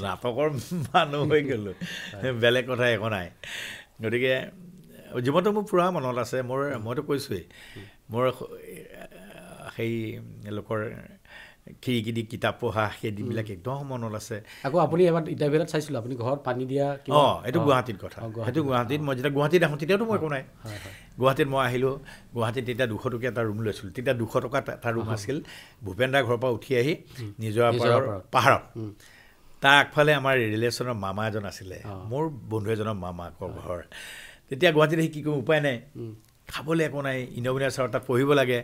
নাটকৰ মানুহ হৈ গ'লোঁ, বেলেগ কথা একো নাই। গতিকে জীৱনটো মোৰ পূৰা মনত আছে। মোৰ মইতো কৈছোঁৱেই, মোৰ সেই লোকৰ খিৰিকী দি কিতাপ পঢ়া সেই দিনবিলাক একদম মনত আছে। আকৌ আপুনি এবাৰ ইণ্টাৰভিউত চাইছিলোঁ, আপুনি ঘৰত পানী দিয়া। অঁ, এইটো গুৱাহাটীত কথা। সেইটো গুৱাহাটীত মই যেতিয়া গুৱাহাটীত আহোঁ তেতিয়াতো মই একো নাই। গুৱাহাটীত মই আহিলোঁ, গুৱাহাটীত তেতিয়া 200 টকীয়া এটা ৰুম লৈছিলোঁ। তেতিয়া 200 টকাত এটা ৰুম আছিল। ভূপেন দাৰ ঘৰৰ পৰা উঠি আহি নিজৰ পাহাৰত, তাৰ আগফালে আমাৰ ৰিলেশ্যনৰ মামা এজন আছিলে, মোৰ বন্ধু এজনৰ মামাকৰ ঘৰ। তেতিয়া গুৱাহাটীত আহি কি কৰিম উপায় নাই, খাবলৈ একো নাই, ইন্দ্ৰমণি ছাৰৰ তাত পঢ়িব লাগে।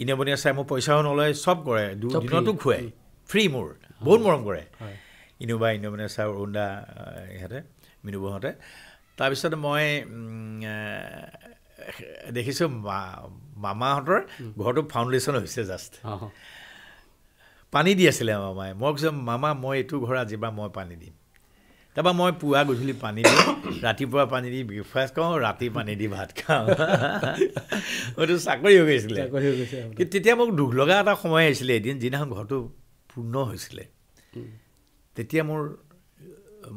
ইন্দ্ৰমণি ছাৰে মোৰ পইচাও নলয়, চব কৰে, দুদিনতো খুৱায় ফ্ৰী, মোৰ বহুত মৰম কৰে ইনোবা, ইন্দ্ৰমণি ছাৰ, অৰুণ দা, ইহঁতে মিনুবহঁতে। তাৰপিছত মই দেখিছোঁ মামাহঁতৰ ঘৰটো ফাউণ্ডেশ্যন হৈছে জাষ্ট, পানী দি আছিলে মামাই। মই কৈছোঁ মামা মই এইটো ঘৰ আজিৰ পৰা মই পানী দিম। তাৰপৰা মই পুৱা গধূলি পানী দিওঁ, ৰাতিপুৱা পানী দি ব্ৰেকফাষ্ট খাওঁ, ৰাতি পানী দি ভাত খাওঁ। এইটো চাকৰি হৈ গৈছিলে। কিন্তু তেতিয়া মোক দুখ লগা এটা সময় আহিছিলে এদিন, যিদিনাখন ঘৰটো পূৰ্ণ হৈছিলে। তেতিয়া মোৰ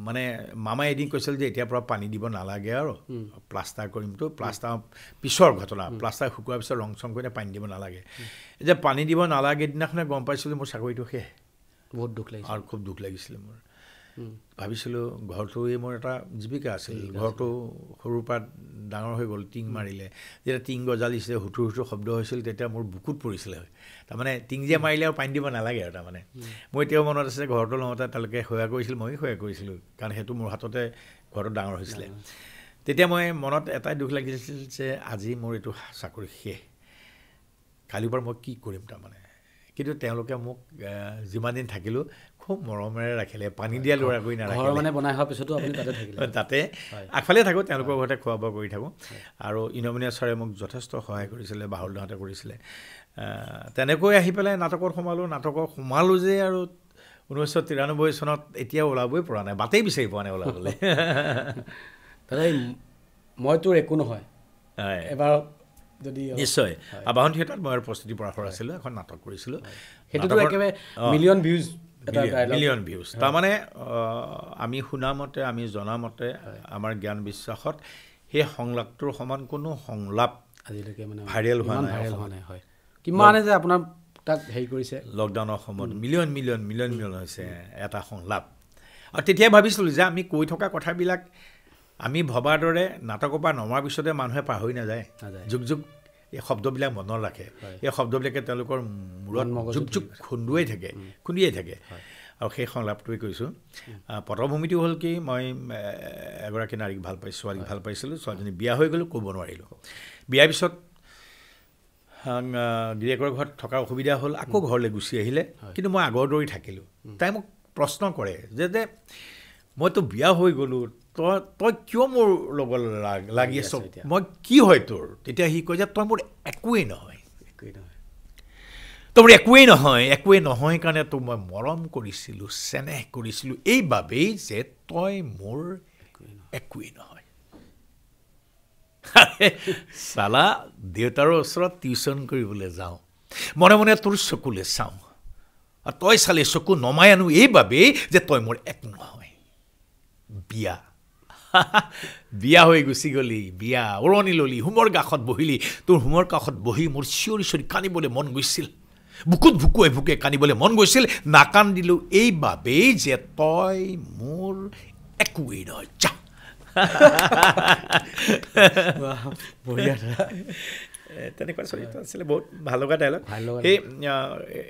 মানে মামাই এদিন কৈছিল যে এতিয়াৰ পৰা পানী দিব নালাগে আৰু, প্লাষ্টাৰ কৰিমতো, প্লাষ্টাৰ পিছৰ ঘটনা, প্লাষ্টাৰ শুকোৱাৰ পিছত ৰং চং কৰি পানী দিব নালাগে। এতিয়া পানী দিব নালাগে দিনাখনে গম পাইছিলোঁ মোৰ চাকৰিটো শেষ। বহুত দুখ লাগিছিল আৰু খুব দুখ লাগিছিলে মোৰ। ভাবিছিলোঁ ঘৰটোৱে মোৰ এটা জীৱিকা আছিল, ঘৰটো সৰুৰ পৰা ডাঙৰ হৈ গ'ল, টিং মাৰিলে, যেতিয়া টিং গজালিছিলে হুতুৰ হুতুৰ শব্দ হৈছিল, তেতিয়া মোৰ বুকুত পৰিছিলে। তাৰমানে টিং যে মাৰিলে আৰু পানী দিব নালাগে আৰু। তাৰমানে মোৰ এতিয়াও মনত আছে, ঘৰটো লওঁতে তেওঁলোকে সেৱা কৰিছিল, ময়ো সেৱা কৰিছিলোঁ, কাৰণ সেইটো মোৰ হাততে ঘৰটো ডাঙৰ হৈছিলে। তেতিয়া মই মনত এটাই দুখ লাগিছিল যে আজি মোৰ এইটো চাকৰি শেষ, কালিৰ পৰা মই কি কৰিম তাৰমানে। কিন্তু তেওঁলোকে মোক যিমান দিন থাকিলোঁ খুব মৰমেৰে ৰাখিলে, পানী দিয়া ল'ৰা কৰি নাৰাখিলে। মানে বনাই হোৱাৰ পিছতো আপুনি তাতে থাকিলে? তাতে আগফালে থাকোঁ, তেওঁলোকৰ ঘৰতে খোৱা বোৱা কৰি থাকোঁ। আৰু ইন্দ্ৰমণি ছাৰে মোক যথেষ্ট সহায় কৰিছিলে, বাহুলদাহঁতে কৰিছিলে। তেনেকৈ আহি পেলাই নাটকত সোমালোঁ। নাটকত সোমালোঁ যে আৰু 1993 চনত এতিয়া ওলাবই পৰা নাই, বাটেই বিচাৰি পোৱা নাই ওলাবলৈ। দাদা মই তোৰ একো নহয় এবাৰ যদি নিশ্চয় আবাহন থিয়েটাৰত মই প্ৰস্তুতি পৰাশৰ আছিলোঁ, এখন নাটক কৰিছিলোঁ, সেইটোতো একেবাৰে মিলিয়ন ভিউজ, মিলিয়ন ভিউজ। তাৰমানে আমি শুনামতে, আমি জনামতে, আমাৰ জ্ঞান বিশ্বাসত সেই সংলাপটোৰ সমান কোনো সংলাপ আজিলৈকে মানে ভাইৰেল হোৱা নাই। হয়, কিমানে যে আপোনাৰ তাক হেৰি কৰিছে লকডাউনৰ সময়ত, মিলিয়ন মিলিয়ন মিলিয়ন মিলিয়ন হৈছে এটা সংলাপ। আৰু তেতিয়াই ভাবিছিলোঁ যে আমি কৈ থকা কথাবিলাক আমি ভবাৰ দৰে নাটকৰ পৰা নমাৰ পিছতে মানুহে পাহৰি নাযায়, যুগ যুগ এই শব্দবিলাক মনত ৰাখে, এই শব্দবিলাকে তেওঁলোকৰ মূৰত যুগ যুগ খুন্দুৱাই থাকে, খুন্দিয়াই থাকে। আৰু সেই সংলাপটোৱে কৈছোঁ। পটভূমিটো হ'ল কি, মই এগৰাকী নাৰীক ভাল পাইছোঁ, ছোৱালীক ভাল পাইছিলোঁ, ছোৱালীজনী বিয়া হৈ গ'লোঁ, ক'ব নোৱাৰিলোঁ। বিয়াৰ পিছত গিৰিয়েকৰ ঘৰত থকাৰ অসুবিধা হ'ল, আকৌ ঘৰলৈ গুচি আহিলে, কিন্তু মই আগৰ দৰেই থাকিলোঁ। তাই মোক প্ৰশ্ন কৰে যে যে মইতো বিয়া হৈ গ'লোঁ, তই কিয় মোৰ লগত লাগি আছ, মই কি হয় তোৰ? তেতিয়া সি কয় যে তই মোৰ একোৱেই নহয়, তই মোৰ একোৱেই নহয়, একোৱেই নহয় কাৰণে তোক মই মৰম কৰিছিলোঁ, চেনেহ কৰিছিলোঁ এইবাবেই যে তই মোৰ একোৱেই নহয়। চালা দেউতাৰ ওচৰত টিউশ্যন কৰিবলৈ যাওঁ, মনে মনে তোৰ চকুলৈ চাওঁ, আৰু তই চালে চকু নমাই আনো এইবাবেই যে তই মোৰ এক নহয়। বিয়া বিয়া হৈ গুচি গ'লি, বিয়া ওৰণি ল'লি, হোমৰ কাষত বহিলি, তোৰ হোমৰ কাষত বহি মোৰ চিঞৰি চিঞৰি কান্দিবলৈ মন গৈছিল, বুকুত ভুকুৱাই ভুকুৱাই কান্দিবলৈ মন গৈছিল, নাকান্দিলোঁ এইবাবেই যে তই মোৰ একোৱেই নহয়। যা। তেনেকুৱা চৰিত্ৰ আছিলে, বহুত ভাল লগা ডাইলগ।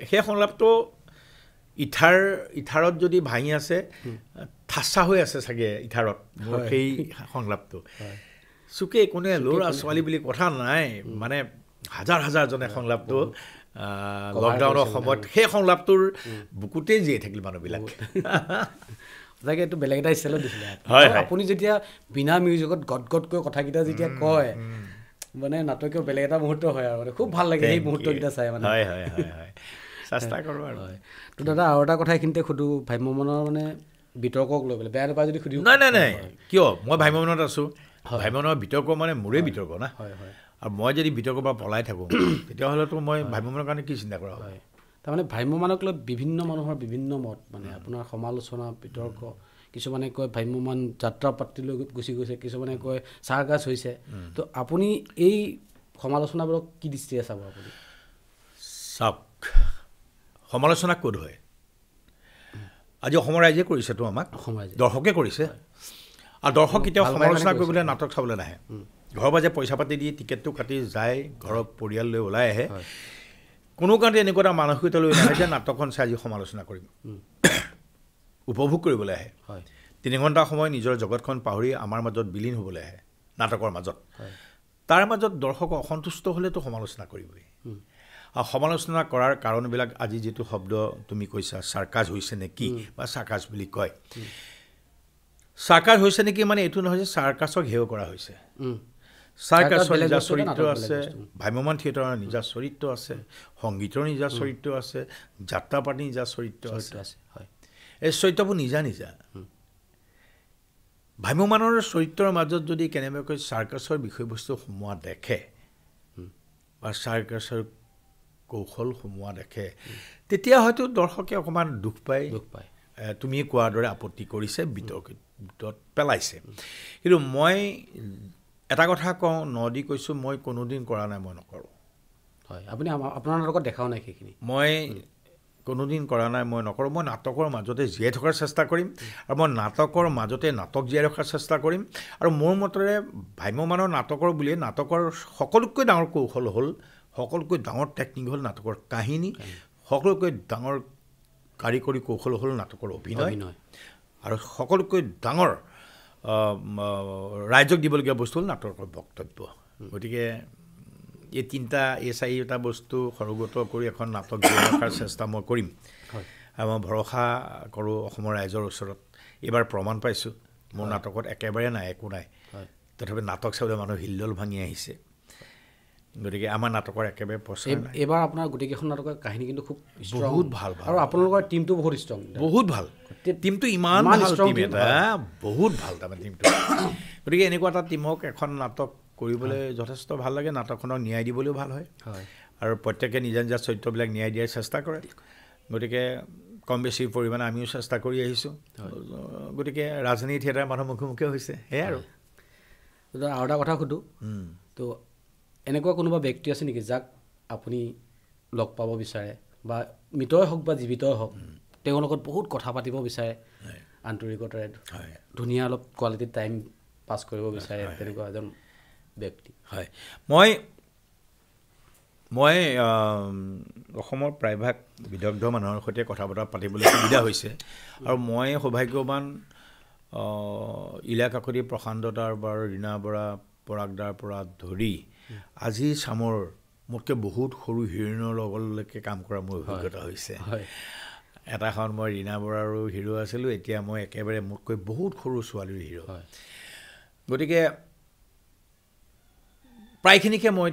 সেই সংলাপটো ইথাৰত যদি ভাঙি আছে, ঠাচা হৈ আছে চাগে ইথাৰত মোৰ সেই সংলাপটো। চুকে কোনে ল'ৰা ছোৱালী বুলি কথা নাই, মানে হাজাৰ হাজাৰজনে সংলাপটো লকডাউনৰ সময়ত সেই সংলাপটোৰ বুকুতেই জীয়াই থাকিল মানুহবিলাক। সঁচাকৈ এইটো বেলেগ এটা ষ্টাইলত দিছিলে। আপুনি যেতিয়া বিনা মিউজিকত গদ গদকৈ কথাকেইটা যেতিয়া কয়, মানে নাটকীয় বেলেগ এটা মুহূৰ্ত হয় আৰু মানে খুব ভাল লাগে সেই মুহূৰ্তকেইটা চাই মানে। হয় হয় হয় হয়, চেষ্টা কৰোঁ আৰু। হয়। তো দাদা আৰু এটা কথা এইখিনিতে সুধোঁ, ভ্ৰাম্যমানৰ মানে বিতৰ্কক লৈ পেলাই, বেয়া নাপায় যদি সুধিব। নাই নাই নাই, কিয়, মই ভ্ৰাম্যমানত আছোঁ। ভ্ৰাম্যমানৰ বিতৰ্ক মানে মোৰেই বিতৰ্ক না। হয় হয়। আৰু মই যদি বিতৰ্কৰ পৰা পলাই থাকোঁ তেতিয়াহ'লেতো মই ভ্ৰাম্যমানৰ কাৰণে কি চিন্তা কৰা হয়। তাৰমানে ভ্ৰাম্যমানক লৈ বিভিন্ন মানুহৰ বিভিন্ন মত, মানে আপোনাৰ সমালোচনা, বিতৰ্ক, কিছুমানে কয় ভ্ৰাম্যমাণ যাত্ৰা পাতিলৈ গুচি গৈছে, কিছুমানে কয় চাৰ্কাছ হৈছে। তো আপুনি এই সমালোচনাবোৰক কি দৃষ্টিৰে চাব আপুনি? চাওক, সমালোচনা ক'ত হয়? আজি অসমৰ ৰাইজে কৰিছেতো, আমাক দৰ্শকে কৰিছে। আৰু দৰ্শক কেতিয়াও সমালোচনা কৰিবলৈ নাটক চাবলৈ নাহে। ঘৰৰ পৰা যে পইচা পাতি দি টিকেটটো কাটি যায়, ঘৰৰ পৰিয়াল লৈ ওলাই আহে, কোনো কাৰণতে এনেকুৱা এটা মানসিকতা লৈ নাহে যে নাটকখন চাই আজি সমালোচনা কৰিম। উপভোগ কৰিবলৈ আহে। 3 ঘণ্টা সময় নিজৰ জগতখন পাহৰি আমাৰ মাজত বিলীন হ'বলৈ আহে নাটকৰ মাজত। তাৰ মাজত দৰ্শক অসন্তুষ্ট হ'লেতো সমালোচনা কৰিবই। আৰু সমালোচনা কৰাৰ কাৰণবিলাক আজি যিটো শব্দ তুমি কৈছা, চাৰ্কাছ হৈছে নেকি বা চাৰ্কাছ বুলি কয়, চাৰ্কাছ হৈছে নেকি মানে এইটো নহয় যে চাৰ্কাছক হেয় কৰা হৈছে। চাৰ্কাছৰ নিজা চৰিত্ৰ আছে, ভ্ৰাম্যমাণ থিয়েটাৰৰ নিজা চৰিত্ৰ আছে, সংগীতৰ নিজা চৰিত্ৰ আছে, যাত্ৰা পাতিৰ নিজা চৰিত্ৰ আছে। এই চৰিত্ৰবোৰ নিজা নিজা। ভ্ৰাম্যমাণৰ চৰিত্ৰৰ মাজত যদি কেনেবাকৈ চাৰ্কাছৰ বিষয়বস্তু সোমোৱা দেখে বা চাৰ্কাছৰ কৌশল সোমোৱা দেখে, তেতিয়া হয়তো দৰ্শকে অকণমান দুখ পায়, তুমি কোৱাৰ দৰে আপত্তি কৰিছে, বিতৰ্কত পেলাইছে। কিন্তু মই এটা কথা কওঁ, ন দি কৈছোঁ, মই কোনোদিন কৰা নাই, মই নকৰোঁ। হয়, আপুনি আপোনাৰ নাটকত দেখাও নাই সেইখিনি। মই কোনোদিন কৰা নাই, মই নকৰোঁ। মই নাটকৰ মাজতে জীয়াই থকাৰ চেষ্টা কৰিম আৰু মই নাটকৰ মাজতে নাটক জীয়াই ৰখাৰ চেষ্টা কৰিম। আৰু মোৰ মতেৰে ভ্ৰাম্যমাণৰ নাটকৰ বুলিয়ে নাটকৰ সকলোতকৈ ডাঙৰ কৌশল হ'ল, সকলোতকৈ ডাঙৰ টেকনিক হ'ল নাটকৰ কাহিনী, সকলোতকৈ ডাঙৰ কাৰিকৰী কৌশল হ'ল নাটকৰ অভিনয়, আৰু সকলোতকৈ ডাঙৰ ৰাইজক দিবলগীয়া বস্তু হ'ল নাটকৰ বক্তব্য। গতিকে এই তিনিটা, এই চাৰিটা বস্তু সৰগত কৰি এখন নাটক জীয়াই ৰখাৰ চেষ্টা মই কৰিম। আৰু মই ভৰসা কৰোঁ অসমৰ ৰাইজৰ ওচৰত। এইবাৰ প্ৰমাণ পাইছোঁ, মোৰ নাটকত একেবাৰে নাই, একো নাই, তথাপি নাটক চাবলৈ মানুহ হিলদল ভাঙি আহিছে। গতিকে আমাৰ নাটকৰ একেবাৰে প্ৰচাৰ নাই। এইবাৰ আপোনাৰ গোটেইকেইখন নাটকৰ কাহিনী কিন্তু খুব বহুত ভাল, আৰু আপোনালোকৰ টীমটো বহুত ষ্ট্ৰং, বহুত ভাল টীমটো, ইমান ভাল টীম এটা, বহুত ভাল তাৰমানে টীমটো। গতিকে এনেকুৱা এটা টীমক এখন নাটক কৰিবলৈ যথেষ্ট ভাল লাগে, নাটকখনক ন্যায় দিবলৈও ভাল হয়, আৰু প্ৰত্যেকে নিজা নিজা চৰিত্ৰবিলাক ন্যায় দিয়াৰ চেষ্টা কৰে। গতিকে কম বেছি পৰিমাণে আমিও চেষ্টা কৰি আহিছোঁ। গতিকে ৰাজনীতি থিয়েটাৰ মানুহ মুখে মুখে হৈছে, সেয়াই আৰু। আৰু এটা কথা সোধোঁ, তো এনেকুৱা কোনোবা ব্যক্তি আছে নেকি যাক আপুনি লগ পাব বিচাৰে, বা মৃতই হওক বা জীৱিতই হওক, তেওঁৰ লগত বহুত কথা পাতিব বিচাৰে, আন্তৰিকতাৰে ধুনীয়া অলপ কোৱালিটি টাইম পাছ কৰিব বিচাৰে, তেনেকুৱা এজন ব্যক্তি? হয়, মই মই অসমৰ প্ৰায়ভাগ বিদগ্ধ মানুহৰ সৈতে কথা বতৰা পাতিবলৈ সুবিধা হৈছে। আৰু মই সৌভাগ্যৱান, ইলা কাকতি, প্ৰশান্ত দাৰ বা ৰীণা বৰা, পৰাগদাৰ পৰা ধৰি আজি চামৰ মোতকৈ বহুত সৰু হিৰোইনৰ লগলৈকে কাম কৰা মোৰ অভিজ্ঞতা হৈছে। এটা সময়ত মই ৰীণা বৰাৰো হিৰ' আছিলোঁ, এতিয়া মই একেবাৰে মোতকৈ বহুত সৰু ছোৱালীৰ হিৰ'। গতিকে প্ৰায়খিনিকে মই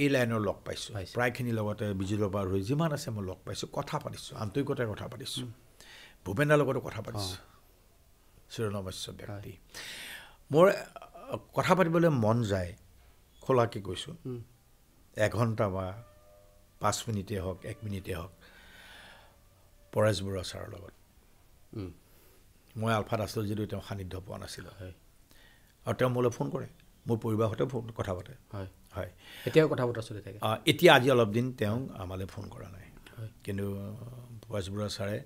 এই লাইনৰ লগ পাইছোঁ, প্ৰায়খিনিৰ লগতে বিজুলৰ পৰা ধৰি যিমান আছে মই লগ পাইছোঁ, কথা পাতিছোঁ, আন্তৰিকতাৰে কথা পাতিছোঁ, ভূপেন দাৰ লগতো কথা পাতিছোঁ, চিৰনমস্য ব্যক্তি। মোৰ কথা পাতিবলৈ মন যায়, খোলাকৈ কৈছোঁ, এঘণ্টা বা 5 মিনিটেই হওক, 1 মিনিটেই হওক, পৰেশ বৰুৱা ছাৰৰ লগত। মই আলফাত আছিলোঁ যদিও তেওঁ সান্নিধ্য পোৱা নাছিলোঁ, আৰু তেওঁ মোলৈ ফোন কৰে, মোৰ পৰিবাৰৰ সৈতেও ফোন কথা পাতে। হয় হয়, এতিয়াও কথা বতৰা চলি থাকে। এতিয়া আজি অলপ দিন তেওঁ আমালৈ ফোন কৰা নাই, কিন্তু পৰেশ বৰুৱা ছাৰে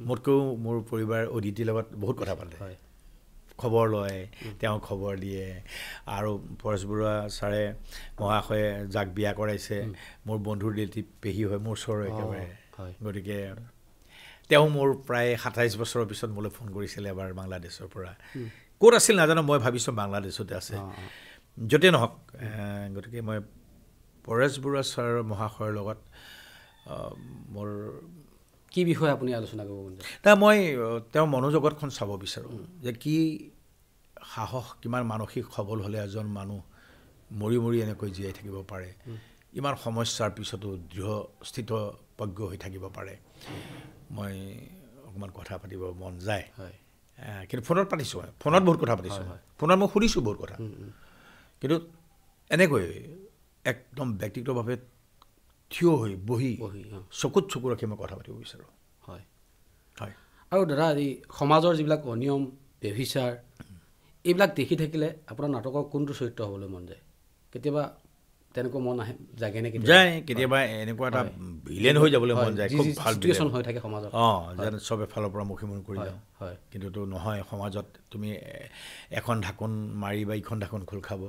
মোতকৈও মোৰ পৰিবাৰ অদিতিৰ লগত বহুত কথা পাতে, খবৰ লয়, তেওঁ খবৰ দিয়ে। আৰু পৰেশ বৰুৱা ছাৰে মহাশয়ে যাক বিয়া কৰাইছে, মোৰ বন্ধুৰ ৰিলেটিভ পেহী হয়, মোৰ ওচৰৰ একেবাৰে। গতিকে তেওঁ মোৰ প্ৰায় 27 বছৰৰ পিছত মোলৈ ফোন কৰিছিলে এবাৰ বাংলাদেশৰ পৰা। ক'ত আছিল নাজানো, মই ভাবিছোঁ বাংলাদেশতে আছে, য'তে নহওক। গতিকে মই পৰেশ বৰুৱা ছাৰৰ মহাশয়ৰ লগত মোৰ কি বিষয় আপুনি আলোচনা কৰিব মন যায়? মই তেওঁৰ মনোজগতখন চাব বিচাৰোঁ যে কি সাহস, কিমান মানসিক সবল হ'লে এজন মানুহ মৰি মৰি এনেকৈ জীয়াই থাকিব পাৰে, ইমান সমস্যাৰ পিছতো দৃঢ় স্থিতপ্ৰজ্ঞ হৈ থাকিব পাৰে। মই অকণমান কথা পাতিব মন যায়, কিন্তু ফোনত পাতিছোঁ, মই ফোনত বহুত কথা পাতিছোঁ, ফোনত মই সুধিছোঁ বহুত কথা, কিন্তু এনেকৈ একদম ব্যক্তিগতভাৱে থিয় হৈ বহি চকুত চকু ৰাখি মই কথা পাতিব বিচাৰোঁ। হয় হয়। আৰু দাদা, এই সমাজৰ যিবিলাক অনিয়ম, ব্যভিচাৰ, এইবিলাক দেখি থাকিলে আপোনাৰ নাটকৰ কোনটো চৰিত্ৰ হ'বলৈ মন যায়? কেতিয়াবা তেনেকুৱা মন আহে জাগে নে? যায় কেতিয়াবা, এনেকুৱা এটা ভিলেন হৈ যাবলৈ মন যায়, খুব ভাল চিটুৱেশ্যন হৈ থাকে সমাজত, অঁ, যেন চব এফালৰ পৰা মুখি কৰি যাওঁ। হয়, কিন্তুতো নহয়, সমাজত তুমি এখন ঢাকোন মাৰি বা ইখন ঢাকোন খোল খাব,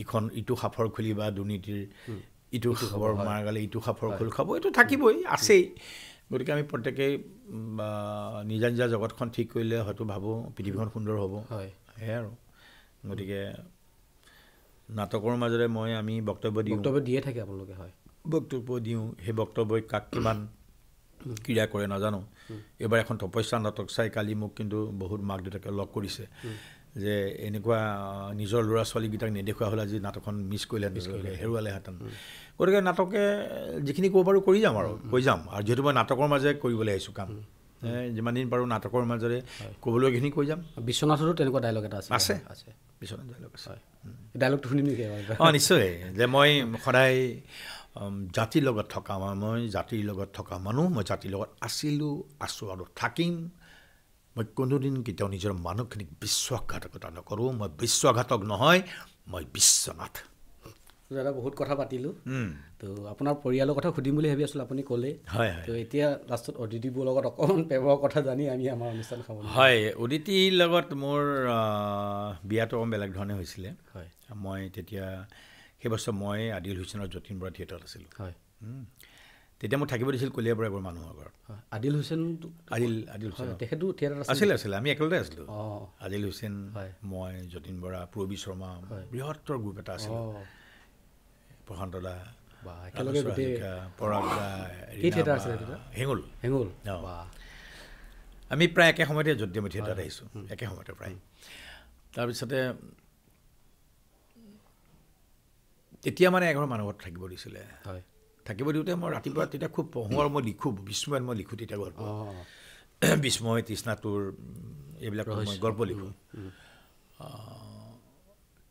ইখন ইটো সাফৰ খুলি বা দুৰ্নীতিৰ ইটো সাফৰ মাৰ গালে ইটো সাফৰ খোল খাব, এইটো থাকিবই, আছেই। গতিকে আমি প্ৰত্যেকেই নিজা নিজা জগতখন ঠিক কৰিলে হয়তো ভাবোঁ পৃথিৱীখন সুন্দৰ হ'ব, সেয়াই আৰু। গতিকে নাটকৰ মাজেৰে আমি বক্তব্য দিওঁ, বক্তব্য দিয়ে থাকে আপোনালোকে? হয়, বক্তব্য দিওঁ। সেই বক্তব্যই কাক কিমান ক্ৰিয়া কৰে নাজানো। এইবাৰ এখন তপস্যা নাটক চাই কালি মোক কিন্তু বহুত মাক দেউতাকে লগ কৰিছে যে এনেকুৱা নিজৰ ল'ৰা ছোৱালীকেইটাক নেদেখুওৱা হ'লে আজি নাটকখন মিছ কৰিলেহেঁতেন, হেৰুৱালেহেঁতেন। গতিকে নাটকে যিখিনি ক'ব পাৰোঁ কৰি যাম আৰু কৈ যাম। আৰু যিহেতু মই নাটকৰ মাজেৰে কৰিবলৈ আহিছোঁ কাম, যিমান দিন পাৰোঁ নাটকৰ মাজেৰে ক'বলগীয়াখিনি কৈ যাম। বিশ্বনাথতো তেনেকুৱা ডায়লগ এটা আছে? আছে, আছে, বিশ্বনাথ ডায়লগ আছে। ডায়লগটো শুনিম নেকি? অঁ, নিশ্চয়। যে মই সদায় জাতিৰ লগত থকা, মই জাতিৰ লগত থকা মানুহ, মই জাতিৰ লগত আছিলোঁ, আছোঁ আৰু থাকিম। মই কোনোদিন কেতিয়াও নিজৰ মানুহখিনিক বিশ্বাসঘাতকতা নকৰোঁ। মই বিশ্বাসঘাতক নহয়, মই বিশ্বনাথ। দাদা, বহুত কথা পাতিলোঁ, তো আপোনাৰ পৰিয়ালৰ কথা সুধিম বুলি ভাবি আছিলোঁ, আপুনি ক'লেই। হয়। তো এতিয়া লাষ্টত অদিতিৰ লগত অকণমান প্ৰেমৰ কথা জানি আমি আমাৰ অনুষ্ঠান খাব। হয়, অদিতিৰ লগত মোৰ বিয়াটো অকণ বেলেগ ধৰণে হৈছিলে। হয়, মই তেতিয়া সেই বছৰ মই আদিল হুছেইনৰ যতীন বৰা থিয়েটাৰত আছিলোঁ। হয়, তেতিয়া মোক থাকিব দিছিল কলিয়াবৰৰ এঘৰ মানুহৰ ঘৰত। আদিল হুছেইন, আদিল হুছেইন তেখেতো থিয়েটাৰত আছিলে? আছিলে, আমি একেলগতে আছিলোঁ। আদিল হুছেইন, মই, যতীন বৰা, পূৰবী শৰ্মা, বৃহত্তৰ গ্ৰুপ এটা আছিলে। প্ৰশান্ত দা, পৰাগ দা, হেঙুল, হেঙুল, আমি প্ৰায় একে সময়তে যতীন থিয়েটাৰত আহিছোঁ, একে সময়তে প্ৰায়। তাৰপিছতে তেতিয়া মানে এঘৰ মানুহৰ ঘৰত থাকিব দিছিলে। হয়, থাকিব দিওঁতে মই ৰাতিপুৱা তেতিয়া খুব পঢ়োঁ আৰু মই লিখোঁ, বিস্ময়ত মই লিখোঁ তেতিয়া গল্প, বিস্ময়, তৃষ্ণাটোৰ, এইবিলাক মই গল্প লিখোঁ।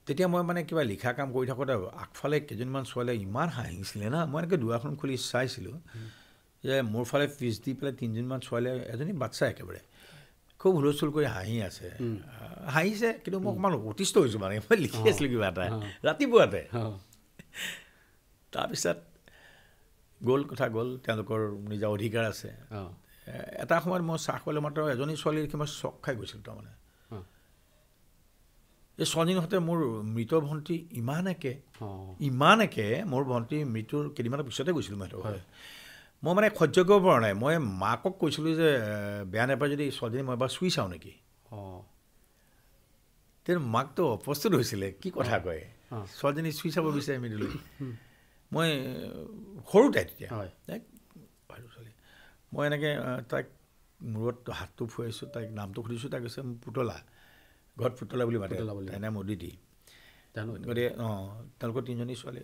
তেতিয়া মই মানে কিবা লিখা কাম কৰি থাকোঁতে আগফালে কেইজনমান ছোৱালীয়ে ইমান হাঁহিছিলে না, মই এনেকৈ দুৱাৰখন খুলি চাইছিলোঁ যে মোৰ ফালে পিছ দি পেলাই তিনিজনমান ছোৱালীয়ে, এজনী বাচ্ছা একেবাৰে খুব হুলস্থুল কৰি হাঁহি আছে, হাঁহিছে, কিন্তু মই অকণমান অতিষ্ঠ হৈছোঁ, মানে মই লিখি আছিলোঁ কিবা এটা ৰাতিপুৱাতে। তাৰপিছত গ'ল কথা গ'ল, তেওঁলোকৰ নিজা অধিকাৰ আছে। এটা সময়ত মই চাহ খোৱালে মাত্ৰ এজনী ছোৱালী দেখি মই চক খাই গৈছিলোঁ। তাৰমানে এই ছোৱালীজনীৰ সৈতে মোৰ মৃত ভণ্টি ইমান একে, ইমান একে। মোৰ ভণ্টি মৃত্যুৰ কেইদিনমানৰ পিছতে গৈছিলোঁ মই সিহঁতৰ ঘৰলৈ। মই মানে সহ্য কৰিব পৰা নাই। মই মাকক কৈছিলোঁ যে বেয়া নাপায় যদি ছোৱালীজনী মই এবাৰ চুই চাওঁ নেকি। তেতিয়া মাকটো অপ্ৰস্তুত হৈছিলে, কি কথা কয়, ছোৱালীজনী চুই চাব বিচাৰে মৃদুলৈ। মই সৰু তাই তেতিয়া, ছোৱালী, মই এনেকৈ তাইক মূৰত হাতটো ফুৰাইছোঁ, তাইক নামটো সুধিছোঁ, তাই কৈছে পুতলা, ঘৰত পুতলা বুলি মাতে, তাই নাম অদিতি। গতিকে অঁ, তেওঁলোকৰ তিনিজনী ছোৱালী,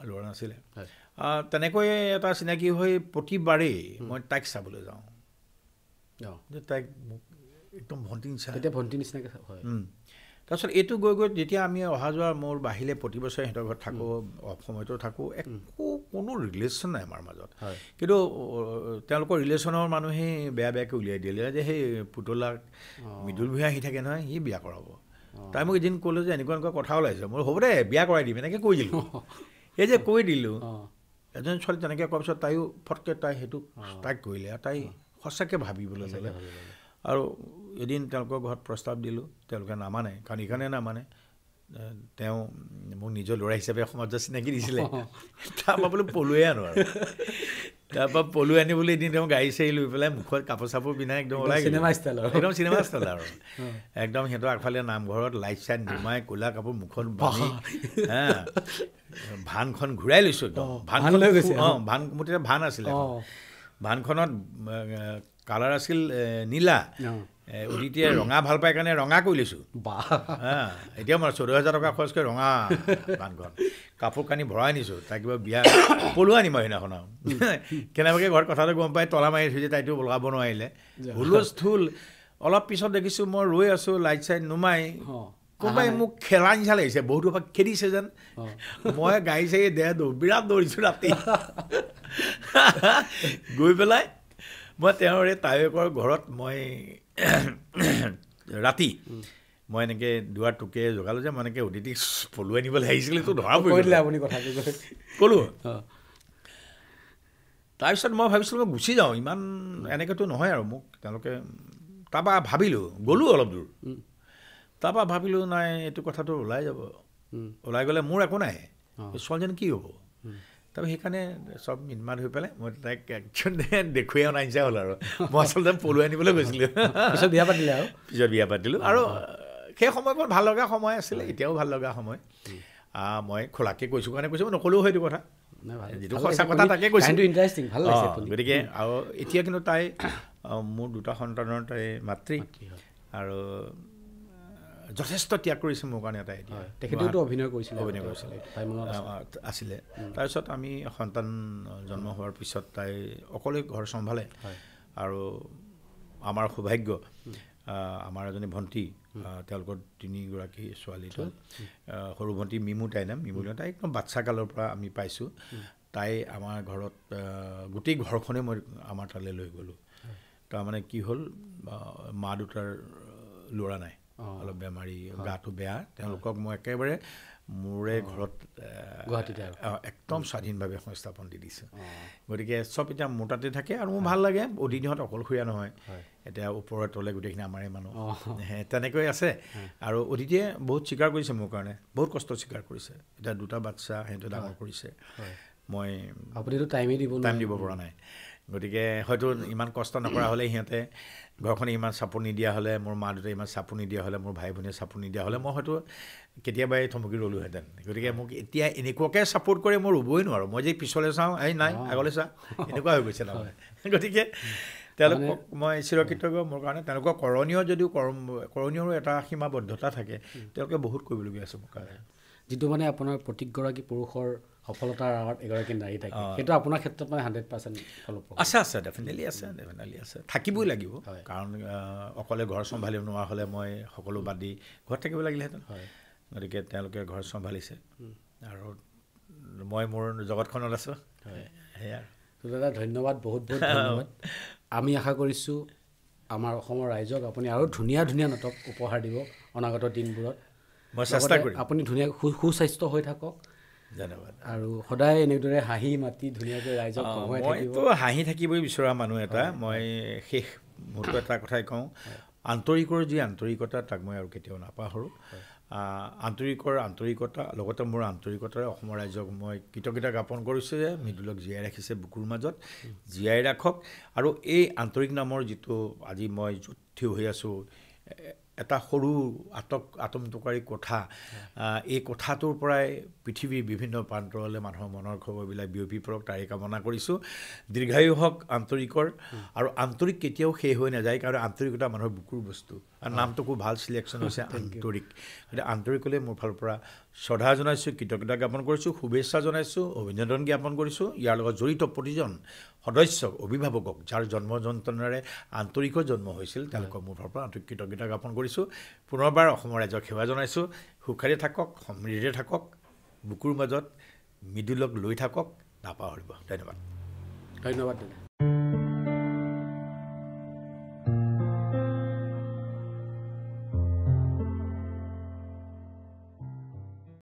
ল'ৰা নাছিলে। তেনেকৈ এটা চিনাকি হৈ প্ৰতিবাৰেই মই তাইক চাবলৈ যাওঁ, যে তাইক মোক একদম ভণ্টি নিচিনা, তেতিয়া ভণ্টি নিচিনাকৈ। হয়। তাৰপিছত এইটো গৈ গৈ যেতিয়া আমি অহা যোৱা মোৰ বাঢ়িলে, প্ৰতি বছৰে সিহঁতৰ ঘৰত থাকোঁ, অফ সময়তো থাকোঁ, একো কোনো ৰিলেশ্যন নাই আমাৰ মাজত। কিন্তু তেওঁলোকৰ ৰিলেশ্যনৰ মানুহেই বেয়া বেয়াকৈ উলিয়াই দিলে যে সেই পুতলাক মৃদুল ভূঞা আহি থাকে নহয়, সি বিয়া কৰাব। তাই মোক এদিন ক'লে যে এনেকুৱা এনেকুৱা কথা ওলাইছে, মই হ'ব দে বিয়া কৰাই দিম, এনেকৈ কৈ দিলোঁ। এই যে কৈ দিলোঁ, এজনী ছোৱালী তেনেকৈ কোৱাৰ পিছত তাইও ফটকৈ তাই সেইটো তাইক কৰিলে আৰু তাই সঁচাকৈ ভাবিবলৈ ল'লে। আৰু এদিন তেওঁলোকৰ ঘৰত প্ৰস্তাৱ দিলোঁ, তেওঁলোকে নামানে, কাৰণ এইকাৰণে নামানে, তেওঁ মোক নিজৰ ল'ৰা হিচাপে সমাজত চিনাকি দিছিলে, তাৰপৰা বোলো পলুৱে আনো আৰু। তাৰপৰা পলু আনিবলৈ এদিন তেওঁ গাড়ী চাড়ী লৈ পেলাই মুখত কাপোৰ চাপোৰ পিন্ধাই একদম ওলাই চিনেমা ষ্টাইল আৰু, একদম চিনেমা ষ্টাইল আৰু একদম সিহঁতৰ আগফালে নামঘৰত লাইট চাইট নুমাই ক'লা কাপোৰ মুখত বান্ধি হা ভানখন ঘূৰাই লৈছোঁ একদম। ভান লৈ গৈছে? অঁ, ভান মোৰ তেতিয়া ভান আছিলে, ভানখনত কালাৰ আছিল নীলা, অদিতিয়ে ৰঙা ভাল পায় কাৰণে ৰঙা কৰি লৈছোঁ। এতিয়া মই 14,000 টকা খৰচ কৰি ৰঙা ভানখন কাপোৰ কানি ভৰাই নিছোঁ। তাই কিবা বিয়া পলু আনিম আৰু সেইদিনাখন আৰু কেনেবাকৈ ঘৰত কথাটো গম পাই তলা মাৰি থৈছে, তাইতো ওলাব নোৱাৰিলে, হুলস্থুল। অলপ পিছত দেখিছোঁ মই ৰৈ আছোঁ লাইট চাইট নুমাই, কোনোবাই মোক খেলা নিচিনা লাগিছে, বহুত পৰা খেদিছে যেন। মই গাড়ী চাড়ী দে বিৰাট দৌৰিছোঁ ৰাতি গৈ পেলাই মই তেওঁৰ এই তায়েকৰ ঘৰত মই ৰাতি মই এনেকৈ দুৱাৰ টোকে জগালোঁ যে মই এনেকৈ অদিতিক পলুৱাই নিবলৈ আহিছিলোঁ, তো ধৰা পৰিলে আপুনি কথাটো ক'লোঁ। তাৰপিছত মই ভাবিছিলোঁ মই গুচি যাওঁ, ইমান এনেকৈতো নহয় আৰু মোক তেওঁলোকে। তাৰপৰা ভাবিলোঁ, গ'লোঁ অলপ দূৰ, তাৰপৰা ভাবিলোঁ নাই এইটো কথাটো ওলাই যাব, ওলাই গ'লে মোৰ একো নাই, ছোৱালীজনী কি হ'ব। তাৰপৰা সেইকাৰণে চব মিটমাত হৈ পেলাই মই তাইক একচুৱেলি দেখুৱাই অনা নিচিনা হ'ল আৰু। মই আচলতে পলুৱাই আনিবলৈ গৈছিলোঁ। পিছত বিয়া পাতিলে আৰু? পিছত বিয়া পাতিলোঁ আৰু সেই সময়কণ ভাল লগা সময় আছিলে, এতিয়াও ভাল লগা সময়। মই খোলাকৈ কৈছোঁ কাৰণে কৈছোঁ, মই নক'লেও সেইটো কথা, যিটো সঁচা কথা তাকে কৈছোঁ। ইণ্টাৰেষ্টিং, ভাল লাগিছে। গতিকে আৰু এতিয়া কিন্তু তাই মোৰ দুটা সন্তানৰ তাই মাতৃ আৰু যথেষ্ট ত্যাগ কৰিছে মোৰ কাৰণে তাই। এতিয়া তেখেতেওতো অভিনয় কৰিছিলে, অভিনয় কৰিছিলে আছিলে। তাৰপিছত আমি সন্তান জন্ম হোৱাৰ পিছত তাই অকলে ঘৰ চম্ভালে আৰু আমাৰ সৌভাগ্য আমাৰ এজনী ভণ্টি, তেওঁলোকৰ তিনিগৰাকী ছোৱালীটো, সৰু ভণ্টি মিমু, তাই নাম মিমু, তাই একদম বাচ্ছা কালৰ পৰা আমি পাইছোঁ। তাই আমাৰ ঘৰত গোটেই ঘৰখনেই মই আমাৰ তালৈ লৈ গ'লোঁ। তাৰমানে কি হ'ল, মা দুটাৰ ল'ৰা নাই, অলপ বেমাৰী, গাটো বেয়া, তেওঁলোকক মই একেবাৰে মোৰে ঘৰত গুৱাহাটীতে একদম স্বাধীনভাৱে সংস্থাপন দি দিছোঁ। গতিকে চব এতিয়া মোৰ তাতে থাকে আৰু মোৰ ভাল লাগে। অদিতিহঁত অকলশৰীয়া নহয়, এতিয়া ওপৰে তলে গোটেইখিনি আমাৰে মানুহ, তেনেকৈ আছে। আৰু অদিতিয়ে বহুত স্বীকাৰ কৰিছে মোৰ কাৰণে, বহুত কষ্ট স্বীকাৰ কৰিছে। এতিয়া দুটা বাচ্ছা সিহঁতে ডাঙৰ কৰিছে, মই আপুনিতো টাইমেই দিব টাইম দিব পৰা নাই। গতিকে হয়তো ইমান কষ্ট নকৰা হ'লে, সিহঁতে ঘৰখনে ইমান চাপোৰ্ট নিদিয়া হ'লে, মোৰ মা দেউতাই ইমান চাপোৰ্ট নিদিয়া হ'লে, মোৰ ভাই ভনীয়ে চাপোৰ্ট নিদিয়া হ'লে, মই হয়তো কেতিয়াবাই থমকি ৰ'লোহেঁতেন। গতিকে মোক এতিয়া এনেকুৱাকৈ ছাপোৰ্ট কৰে মই ৰ'বই নোৱাৰোঁ। মই যে পিছলৈ চাওঁ, এই নাই আগলৈ চাওঁ, এনেকুৱা হৈ গৈছে তাৰমানে। গতিকে তেওঁলোকক মই চিৰকৃতজ্ঞ মোৰ কাৰণে। তেওঁলোকৰ কৰণীয় যদিও কৰণীয়ৰো এটা সীমাবদ্ধতা থাকে, তেওঁলোকে বহুত কৰিবলগীয়া আছে মোৰ কাৰণে। যিটো মানে আপোনাৰ প্ৰত্যেকগৰাকী পুৰুষৰ সফলতাৰ আঁৰত এগৰাকী নাৰী থাকে, সেইটো আপোনাৰ ক্ষেত্ৰত মানে 100% ফলপ্ৰসূ আছে। আছে, ডেফিনেটলি আছে, ডেফিনেটলি আছে, থাকিবই লাগিব। কাৰণ অকলে ঘৰ চম্ভালিব নোৱাৰা হ'লে মই সকলো বাদ দি ঘৰত থাকিব লাগিলেহেঁতেন। গতিকে তেওঁলোকে ঘৰ চম্ভালিছে আৰু মই মোৰ জগতখনত আছোঁ। সেয়া দাদা, ধন্যবাদ, বহুত বহুত ধন্যবাদ। আমি আশা কৰিছোঁ আমাৰ অসমৰ ৰাইজক আপুনি আৰু ধুনীয়া ধুনীয়া নাটক উপহাৰ দিব অনাগত দিনবোৰত। মই চেষ্টা কৰিম। আপুনি ধুনীয়া সুস্বাস্থ্য হৈ থাকক। ধন্যবাদ। আৰু সদায় এনেদৰে হাঁহি মাতি ধুনীয়াকৈ ৰাইজক হহুৱাই থাকিব। মইতো হাঁহি থাকিবই বিচৰা মানুহ এটা। মই শেষ মুহূৰ্তত এটা কথাই কওঁ, আন্তৰিকৰ যি আন্তৰিকতা তাক মই আৰু কেতিয়াও নাপাহৰোঁ। আন্তৰিকৰ আন্তৰিকতা লগতে মোৰ আন্তৰিকতাৰে অসমৰ ৰাইজক মই কৃতজ্ঞতা জ্ঞাপন কৰিছোঁ যে মৃদুলক জীয়াই ৰাখিছে বুকুৰ মাজত, জীয়াই ৰাখক। আৰু এই আন্তৰিক নামৰ যিটো আজি মই য'ত থিয় হৈ আছোঁ, এটা সৰু আতংককাৰী কথা, এই কথাটোৰ পৰাই পৃথিৱীৰ বিভিন্ন প্ৰান্তৰলৈ মানুহৰ মনৰ খবৰবিলাক বিয়পি পৰক, তাৰে কামনা কৰিছোঁ। দীৰ্ঘায়ু হওক আন্তৰিকৰ। আৰু আন্তৰিক কেতিয়াও শেষ হৈ নাযায়, কাৰণ আন্তৰিকতা মানুহৰ বুকুৰ বস্তু। আৰু নামটো খুব ভাল চিলেকশ্যন হৈছে আন্তৰিক। গতিকে আন্তৰিকলৈ মোৰ ফালৰ পৰা শ্ৰদ্ধা জনাইছোঁ, কৃতজ্ঞতা জ্ঞাপন কৰিছোঁ, শুভেচ্ছা জনাইছোঁ, অভিনন্দন জ্ঞাপন কৰিছোঁ। ইয়াৰ লগত জড়িত প্ৰতিজন সদস্যক, অভিভাৱকক, যাৰ জন্ম যন্ত্ৰণাৰে আন্তৰিকৰ জন্ম হৈছিল, তেওঁলোকক মোৰ ফালৰ পৰা আন্তৰিক কৃতজ্ঞতা জ্ঞাপন কৰিছোঁ। পুনৰবাৰ অসমৰ ৰাইজক সেৱা জনাইছোঁ। সুখেৰে থাকক, সমৃদ্ধিৰে থাকক, বুকুৰ মাজত মৃদুলক লৈ থাকক, নাপাহৰিব। ধন্যবাদ। ধন্যবাদ দাদা।